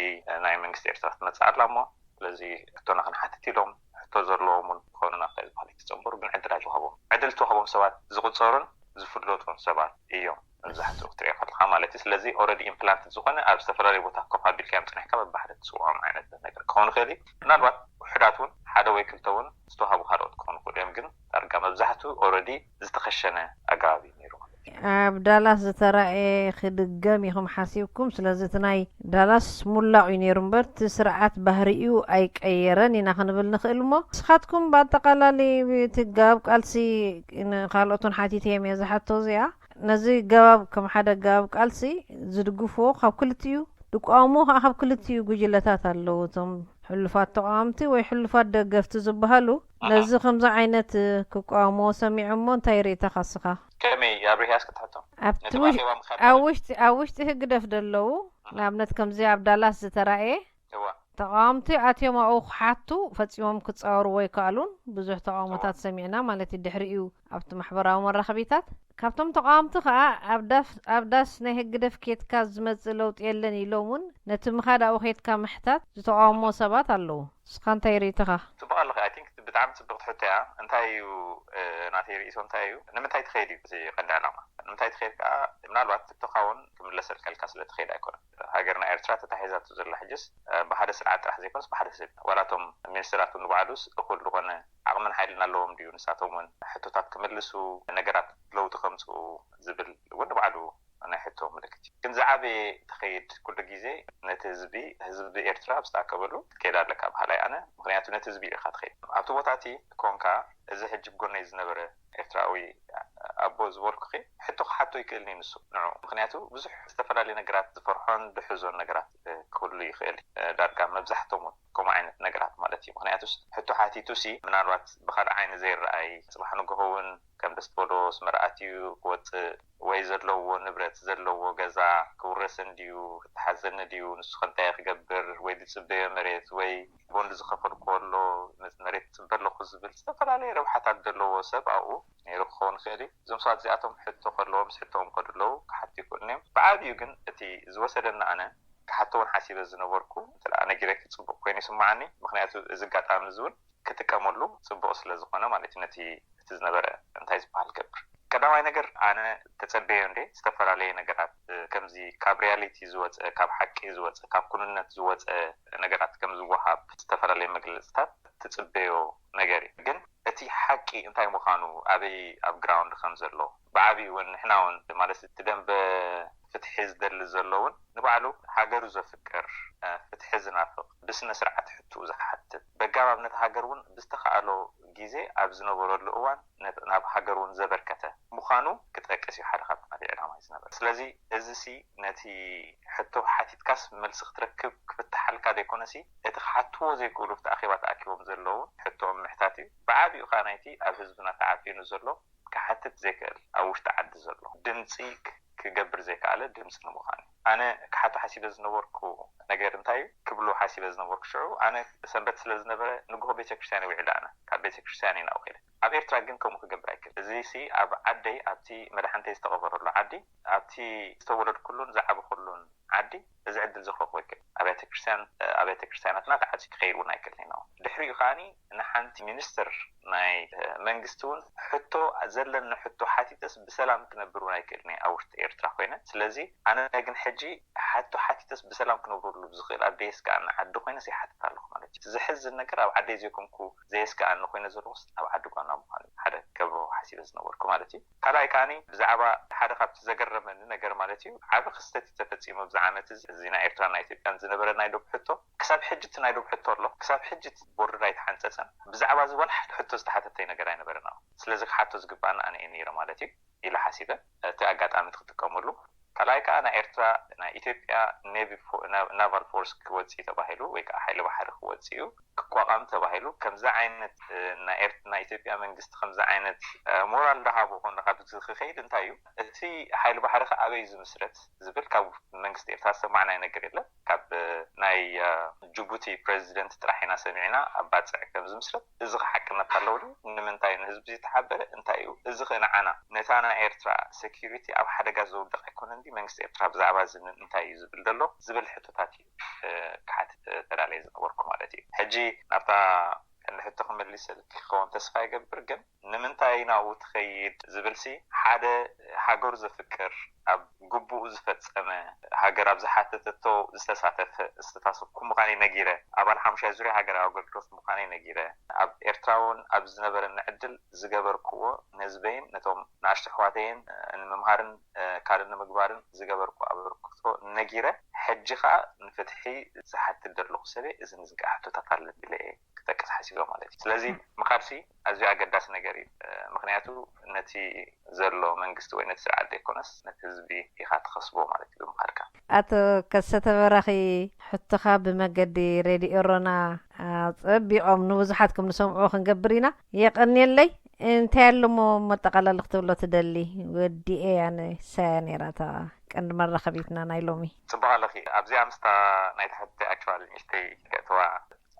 ናይ መንግስቲ ኤርትራ ትመፅእ ኣላ እሞ ስለዚ ሕቶና ክንሓትት ኢሎም ሕቶ ዘለዎም እውን ክኾኑ ናብታ ዝበሃል ይተፀንበሩ ግን ዕድል ኣይተዋህቦም ዕድል ዝተዋህቦም ሰባት ዝቁፀሩን ዝፍለጡን ሰባት እዮም መብዛሕትኡ ክትሪኦ ከለካ ማለት እዩ ስለዚ ኦረዲ ኢምፕላንት ዝኾነ ኣብ ዝተፈላለዩ ቦታ ኮፍ ኣቢልካዮም ፅኒሕካ በባሕደ ትፅውዖም ዓይነት ነገር ክኾኑ ይኽእል እዩ ምናልባት ውሕዳት እውን ሓደ ወይ ክልተ እውን ዝተዋሃቡ ካልኦት ክኾኑ ይኽእሉ እዮም ግን ዳርጋ መብዛሕትኡ ኦረዲ ዝተኸሸነ ኣገባብ እዩ ነይሩ ማለት እዩ ኣብ ዳላስ ዝተራእየ ክድገም ኢኹም ሓሲብኩም ስለዚ እቲ ናይ ዳላስ ሙላቕ እዩ ነይሩ እምበር እቲ ስርዓት ባህሪኡ ኣይቀየረን ኢና ክንብል ንኽእል እሞ ንስኻትኩም ብኣጠቓላሊ እቲ ገባብ ቃልሲ ንኻልኦት እውን ሓቲተዮም እየ ዝሓቶ እዚኣ ነዚ ገባብ ከም ሓደ ገባብ ቃልሲ ዝድግፍዎ ካብ ክልቲኡ ድቋሙ ከዓ ካብ ክልቲኡ ጉጅለታት ኣለዉ እቶም ሕሉፋት ተቃወምቲ ወይ ሕሉፋት ደገፍቲ ዝበሃሉ ነዚ ከምዚ ዓይነት ክቃወምዎ ሰሚዖሞ እንታይ ርእይታኻ እስኻ? ከመይ ኣብሪሃስ ክትሕቶ? ኣብቲ ነቲ ውሽ- ኣኼባ ምኻድ ኣብ ማለት ውሽጢ ኣብ ውሽጢ ህግደፍ ደለዉ ንኣብነት ከምዚ ኣብ ዳላስ ዝተራእየ እዋ ተቃወምቲ ኣትዮም ኣብኡ ክሓቱ ፈጺሞም ክጻወርዎ ኣይከኣሉን ብዙሕ ተቃውሞታት ሰሚዕና ማለት እዩ ድሕሪኡ ኣብቲ ማሕበራዊ መራኸቢታት ካብቶም ተቃወምቲ ከኣ ኣብ ዳስ ናይ ህግደፍ ኬድካ ዝመጽእ ለውጢ የለን ኢሎም እውን ነቲ ምኻድ ኣብኡ ኬድካ ምሕታት ዝተቃወምዎ ሰባት ኣለዉ ንስኻ እንታይ ርኢቶኻ? ጽቡቕ ኣለኺ I think ብጣዕሚ ጽብቕቲ ሕቶ እያ እንታይ እዩ ናተይ ርእይቶ እንታይ እዩ ንምንታይ ትኸይድ እዩ እቲ ቀንዲ ዕላማ ንምንታይ ትኸይድ ከኣ ምናልባት ሕቶኻ እውን ክምለሰልካ ኢልካ ስለ ትኸይድ ኣይኮነን ሃገርና ኤርትራ ተታሒዛቶ ዘላ ሕጅስ ብሓደ ስርዓት ጥራሕ ዘይኮነስ ብሓደ ሰብ ዋላ እቶም ሚኒስትራት እውን ንባዕሉስ እኹል ዝኾነ ዓቕምን ሓይልን ኣለዎም ድዩ ንሳቶም እውን ሕቶታት ክምልሱ ነገራት ለውጢ ከምፅኡ ዝብል እውን ንባዕሉ ናይ ሕቶ ምልክት እዩ ግን ዝዓበየ ትኸይድ ኩሉ ግዜ ነቲ ህዝቢ ህዝቢ ኤርትራ ኣብ ዝተኣከበሉ ትከይድ ኣለካ በሃላይ ኣነ ምክንያቱ ነቲ ህዝቢ ኢኻ ትኸይድ ኣብቲ ቦታ እቲ ኮንካ እዚ ሕጂ ብጎነይ ዝነበረ ኤርትራዊ ኣቦ ዝበልኩኺ ሕቶ ክሓቶ ይክእልኒ ንሱ ንዑ ምክንያቱ ብዙሕ ዝተፈላለዩ ነገራት ዝፈርሖን ዝሕዞን ነገራት ክህሉ ይክእል ዳርጋ መብዛሕቶም እውን ከምኡ ዓይነት ነገራት ማለት እዩ ምክንያቱስ ሕቶ ሓቲቱ ሲ ምናልባት ብካልእ ዓይኒ ዘይረኣይ ፅባሕ ንግሆ እውን ከም ደስ በሎ ኣስመራ ኣትዩ ክወፅእ ወይ ዘለዎ ንብረት ዘለዎ ገዛ ክውረሰኒ ድዩ ክተሓዘኒ ድዩ ንሱ ከ እንታይ ክገብር ወይ ዝፅበዮ መሬት ወይ ቦንድ ዝኸፈልኩዎ ኣሎ መሬት እፅበ ኣለኹ ዝብል ዝተፈላለየ ረብሓታት ዘለዎ ሰብ ኣብኡ ነይሩ ክኸውን ይኽእል እዩ እዞም ሰባት እዚኣቶም ሕቶ ከለዎም ምስ ሕቶኦም ከዱ ኣለዉ ክሓቱ ይኽእሉ እዮም ብዓብዩ ግን እቲ ዝወሰደኒ ኣነ ክሓቶ እውን ሓሲበ ዝነበርኩ እንተ ነጊረኪ ፅቡቅ ኮይኑ ይስምዓኒ ምክንያቱ እዚ ኣጋጣሚ እዚ እውን ክጥቀመሉ ፅቡቅ ስለ ዝኾነ ማለት እዩ ነቲ እቲ ዝነበረ እንታይ ዝበሃል ገብር ቀዳማይ ነገር ኣነ ተፀበዮ እንዴ ዝተፈላለየ ነገራት ከምዚ ካብ ሪያሊቲ ዝወፀ ካብ ሓቂ ዝወፀ ካብ ኩንነት ዝወፀ ነገራት ከም ዝወሃብ ዝተፈላለየ መግለፅታት ትፅበዮ ነገር እዩ ግን እቲ ሓቂ እንታይ ምዃኑ ኣበይ ኣብ ግራውንድ ከም ዘሎ ብዓብዩ እውን ንሕና እውን ማለት እቲ ደንበ ፍትሒ ዝደሊ ዘሎ እውን ባዕሉ ሃገሩ ዘፍቅር፣ ፍትሒ ዝናፍቕ፣ ብስነ ስርዓት ሕትኡ ዝሓትት፣ በጋባብ ነቲ ሃገር እውን ብዝተኻእሎ ግዜ ኣብ ዝነበረሉ እዋን ናብ ሃገር እውን ዘበርከተ ምዃኑ ክጠቅስ እዩ ሓደ ካብቲ ናተይ ዕላማ እዩ ዝነበረ። ስለዚ እዚ ሲ ነቲ ሕቶ ሓቲትካስ መልሲ ክትረክብ ክፍትሓልካ ዘይኮነሲ እቲ ክሓትዎ ዘይክእሉ ኣብቲ ኣኼባ ተኣኪቦም ዘለዉ ሕቶኦም ምሕታት እዩ። ብዓቢኡ ከዓ ናይቲ ኣብ ህዝብና ተዓፊኑ ዘሎ ክሓትት ዘይክእል ኣብ ውሽጢ ዓዲ ዘሎ ድምፂ ክገብር ዘይከኣለ ድምፂ ንምዃን እዩ። ኣነ ክሓቶ ሓሲበ ዝነበርኩ ነገር እንታይ እዩ ክብሉ ሓሲበ ዝነበርኩ ሽዑ ኣነ ሰንበት ስለ ዝነበረ ንግሆ ቤተክርስትያን ውዒለ ኣነ ካብ ቤተክርስትያን ኢና ውዒለ ኣብ ኤርትራ ግን ከምኡ ክገብር ኣይክእል። እዚ ሲ ኣብ ዓደይ ኣብቲ መድሓንተይ ዝተቐበረሉ ዓዲ ኣብቲ ዝተወለድኩሉን ዝዓበኹሉን ዓዲ እዚ ዕድል ዝኽረኽቦ ኣይክእል። ኣብያተ ክርስቲያን ኣብያተ ክርስቲያናትና ተዓፅዩ ክኸይድ እውን ኣይክእል ኢና። ድሕሪኡ ከዓኒ ንሓንቲ ሚኒስትር ናይ መንግስቲ እውን ሕቶ ዘለኒ ሕቶ ሓቲተስ ብሰላም ክነብር እውን ኣይክእል እየ ኣብ ውሽጢ ኤርትራ ኮይነ። ስለዚ ኣነ ግን ሕጂ ሕቶ ሓቲተስ ብሰላም ክነብረሉ ብዝኽእል ኣብ ደየስከኣኒ ዓዲ ኮይነስ ይሓትት ኣለኹ ማለት እዩ። ዝሕዝን ነገር ኣብ ዓደይ ዘይኮንኩ ዘየስከኣኒ ኮይነ ዘለኹስ ኣብ ዓዲ ጓና ምዃኑ ሓደ ከብሮ ሓሲበ ዝነበርኩ ማለት እዩ። ካልኣይ ከዓኒ ብዛዕባ ሓደ ካብቲ ዘገረመኒ ነገር ማለት እዩ ዓቢ ክስተት እዩ ተፈጺሙ ኣብዚ ዓመት እዚ እዚ ናይ ኤርትራ ናይ ኢትዮጵያን ዝነበረ ናይ ዶብ ሕቶ ክሳብ ሕጂ እቲ ናይ ዶብ ሕቶ ኣሎ። ክሳብ ሕጂ እቲ ቦርደር ኣይተሓንጸጸን። ብዛዕባ እዚ ዋላ ሓደ ሕቶ ዝተሓተተይ ነገር ኣይነበረን። ስለዚ ክሓቶ ዝግባኣና ኣነ እየ ነይረ ማለት እዩ ኢለ ሓሲበ እቲ ኣጋጣሚ እቲ ክጥቀመሉ። ካልኣይ ከዓ ናይ ኤርትራ ናይ ኢትዮጵያ ኔቪ ናቫል ፎርስ ክወፅእ ተባሂሉ ወይ ከዓ ሓይሊ ባሕሪ ክወፅእ እዩ ክቋቋም ተባሂሉ ከምዚ ዓይነት ናይ ኤርት ናይ ኢትዮጵያ መንግስቲ ከምዚ ዓይነት ሞራል ዳሃቦ ኮነ ካብ ክኸይድ እንታይ እዩ እቲ ሓይሊ ባሕሪ ከ ኣበይ ዝምስረት ዝብል ካብ መንግስቲ ኤርትራ ዝሰማዕናዮ ነገር የለን። ካብ ናይ ጅቡቲ ፕሬዚደንት ጥራሕ ኢና ሰሚዕና ኣብ ባፅዕ ከም ዝምስረት። እዚ ከ ሓቅነት ኣለዎ ድዩ? ንምንታይ ንህዝቢ ዝተሓበረ እንታይ እዩ? እዚ ከ ንዓና ነታ ናይ ኤርትራ ሴኪሪቲ ኣብ ሓደጋ ዘውድቕ ኣይኮነን ድዩ? መንግስቲ ኤርትራ ብዛዕባ እዚ እንታይ እዩ ዝብል ዘሎ ዝብል ሕቶታት እዩ ክሓትት ተዳልየ ዝነበርኩ ማለት እዩ። ሕጂ ናብታ ቀንዲ ሕቶ ክመልሰልኪ ክኸውን ተስፋ ይገብር። ግን ንምንታይ ናብኡ ትኸይድ ዝብልሲ ሓደ ሃገሩ ዘፍቅር ኣብ ግቡኡ ዝፈጸመ ሃገር ኣብ ዝሓተተቶ ዝተሳተፈ ዝተሳተፍኩ ምዃነይ ነጊረ ኣባል ሓሙሻይ ዙርያ ሃገራዊ ኣገልግሎት ምዃነይ ነጊረ ኣብ ኤርትራ እውን ኣብ ዝነበረኒ ዕድል ዝገበርክዎ ንህዝበይን ነቶም ንኣሽቱ ኣሕዋተይን ንምምሃርን ካልእ ንምግባርን ዝገበርኩ ኣበርክቶ ነጊረ ሕጂ ከዓ ንፍትሒ ዝሓትት ዘለኹ ሰበይ እዚ ንዝንቀ ሕቶታት ኣለብለ ክጠቅስ ሓሲበ ማለት እዩ። ስለዚ ምኻድሲ ኣዝዩ ኣገዳሲ ነገር እዩ። ምክንያቱ ነቲ ዘሎ መንግስቲ ወይ ነቲ ስርዓት ዘይኮነስ ነቲ ህዝቢ ኢኻ ትኸስቦ ማለት እዩ ብምኻድካ። ኣቶ ከሰተ በራኺ ሕቶኻ ብመገዲ ሬድዮ ሮና ጸቢቖም ንብዙሓት ከም ንሰምዑ ክንገብር ኢና። የቐንየለይ። እንታይ ኣሎ ሞ መጠቓለሊ ክትብሎ ትደሊ? ወዲኤ ኣነ ሳያ ነይራ እታ ቀንዲ መራኸቢትና ናይ ሎሚ። ጽቡቕ ኣለኺ። ኣብዚኣ ምስታ ናይ ትሓትተይ ኣክቹዋሊ ንእሽተይ ከእትዋ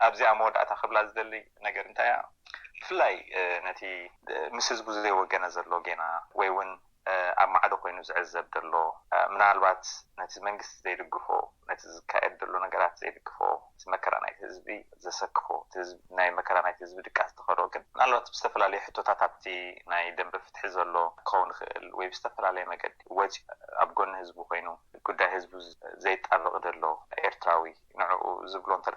ኣብዚኣ መወዳእታ ክብላ ዝደሊ ነገር እንታይ እያ? ብፍላይ ነቲ ምስ ህዝቡ ዘይወገነ ዘሎ ጌና ወይ እውን ኣብ ማዕዶ ኮይኑ ዝዕዘብ ዘሎ ምናልባት ነቲ መንግስቲ ዘይድግፎ ነቲ ዝካየድ ዘሎ ነገራት ዘይድግፎ እቲ መከራ ናይቲ ህዝቢ ዘሰክፎ እቲ ህዝቢ ናይ መከራ ናይቲ ህዝቢ ድቃስ ዝኸዶ ግን ምናልባት ብዝተፈላለዩ ሕቶታት ኣብቲ ናይ ደንበ ፍትሒ ዘሎ ክኸውን ይኽእል ወይ ብዝተፈላለየ መገዲ ወፂ ኣብ ጎኒ ህዝቡ ኮይኑ ጉዳይ ህዝቡ ዘይጣበቕ ዘሎ ኤርትራዊ ንዕኡ ዝብሎ እንተ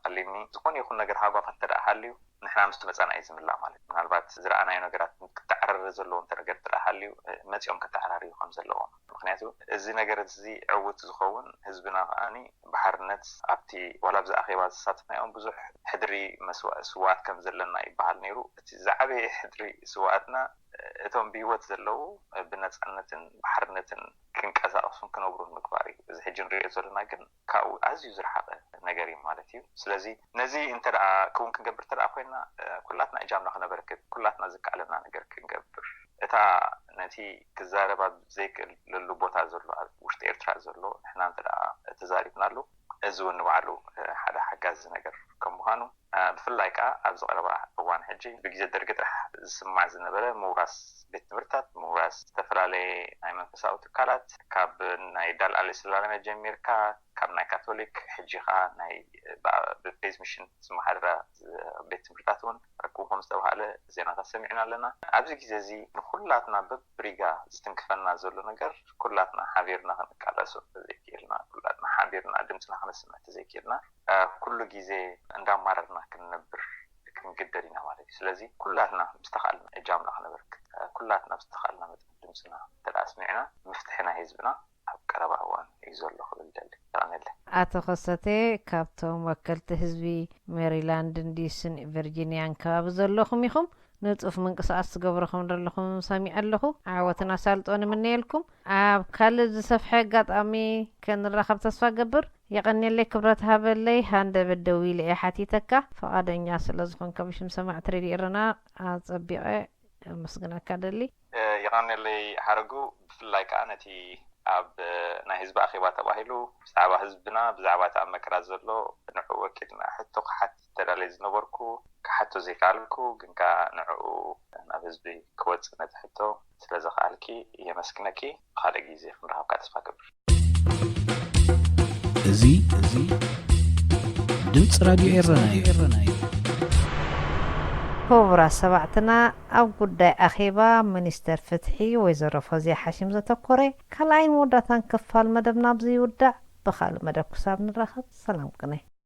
ኣሊምኒ ዝኾነ ይኹን ነገር ሃጓፋት እንተ ሃልዩ ንሕና ምስ መፃና እዩ ዝምላእ ማለት ምናልባት ዝረኣናዮ ነገራት ክተዓረረ ዘለዎ እንተ ነገር ጥራሕ ሃልዩ መፂኦም ከተዓራርዩ ከም ዘለዎም ምክንያቱ እዚ ነገር እዚ ዕውት ዝኸውን ህዝብና ከዓኒ ብሓርነት ኣብቲ ዋላ ብዚ ኣኼባ ዝሳተፍናዮም ብዙሕ ሕድሪ መስዋእ ስዋኣት ከም ዘለና ይበሃል ነይሩ እቲ ዝዓበየ ሕድሪ ስዋኣትና እቶም ብህይወት ዘለዉ ብነፃነትን ብሓርነትን ክንቀሳቀሱን ክነብሩን ምግባር እዩ። እዚ ሕጂ ንሪኦ ዘለና ግን ካብኡ ኣዝዩ ዝረሓቀ ነገር እዩ ማለት እዩ። ስለዚ ነዚ እንተ ደኣ ክውን ክንገብር እንተ ደኣ ኮይና ኩላትና እጃምና ክነበርክት ኩላትና ዝከኣለና ነገር ክንገብር እታ ነቲ ክዛረብ ኣብ ዘይክእለሉ ቦታ ዘሎ ኣብ ውሽጢ ኤርትራ ዘሎ ንሕና እንተ ደኣ ተዛሪብናሉ እዚ እውን ንባዕሉ ሓደ ሓጋዚ ነገር ከም ምዃኑ ብፍላይ ከዓ ኣብዚ ቀረባ እዋን ሕጂ ብግዜ ደርጊ ጥራሕ ዝስማዕ ዝነበረ ምውራስ ቤት ትምህርትታት ምውራስ ዝተፈላለየ ናይ መንፈሳዊ ትካላት ካብ ናይ ዳል ኣለ ስላለ ጀሚርካ ካብ ናይ ካቶሊክ ሕጂ ከዓ ናይ ብፕሬዝ ሚሽን ዝመሓደራ ቤት ትምህርትታት እውን ረክቡ ከም ዝተባሃለ ዜናታት ሰሚዕና ኣለና። ኣብዚ ግዜ እዚ ንኩላትና በብሪጋ ዝትንክፈና ዘሎ ነገር ኩላትና ሓቢርና ክንቃለሶ ተዘይክእልና ኩላትና ሓቢርና ድምፅና ክነስምዕ ተዘይክእልና ኩሉ ግዜ እንዳማረርና ክንነብር ክንግደድ ኢና ማለት እዩ። ስለዚ ኩላትና ብዝተኻልና እጃምና ክነበርክት ኩላትና ብዝተኻልና መጠን ድምፅና እንተ ኣስሚዕና ምፍትሒ ናይ ህዝብና ኣብ ቀረባ እዋን እዩ ዘሎ ክብል ደሊ። የቐንየለይ። ኣቶ ከሰተ፣ ካብቶም ወከልቲ ህዝቢ ሜሪላንድን ዲስን ቨርጂኒያን ከባቢ ዘለኹም ኢኹም። ንጡፍ ምንቅስቃስ ትገብሩ ከም ዘለኹም ሰሚዐ ኣለኹ። ዓወትን ኣሳልጦን እምነየልኩም። ኣብ ካልእ ዝሰፍሐ ኣጋጣሚ ከንራኸብ ተስፋ ገብር። የቐንየለይ፣ ክብረት ሃበለይ። ሃንደበት ደዊለ እየ ሓቲተካ። ፈቓደኛ ስለ ዝኾንካ ብሽም ሰማዕቲ ሬድዮ ኤረና ኣጸቢቐ ኣመስግነካ ደሊ። የቐንየለይ ሓረጉ። ብፍላይ ከዓ ነቲ ኣብ ናይ ህዝቢ ኣኼባ ተባሂሉ ብዛዕባ ህዝብና፣ ብዛዕባ እቲ ኣብ መከራ ዘሎ ንዕኡ ወኪልና ሕቶ ክሓትት ተዳልየ ዝነበርኩ ክሓቶ ዘይከኣልኩ፣ ግን ከዓ ንዕኡ ናብ ህዝቢ ክወፅእ ነቲ ሕቶ ስለ ዘኽኣልኪ የመስግነኪ። ብኻልእ ግዜ ክንረኸብካ ተስፋ ገብር። እዚ እዚ ድምፂ ራድዮ ኤረና እዩ። ክቡራት ሰማዕትና፣ ኣብ ጉዳይ ኣኼባ ሚኒስተር ፍትሒ ወይዘሮ ፈውዝያ ሓሽም ዘተኮረ ካልኣይን መወዳእታን ክፋል መደብና ኣብዚ ይውዳእ። ብኻልእ መደብ ክሳብ ንራኸብ ሰላም ቅነ።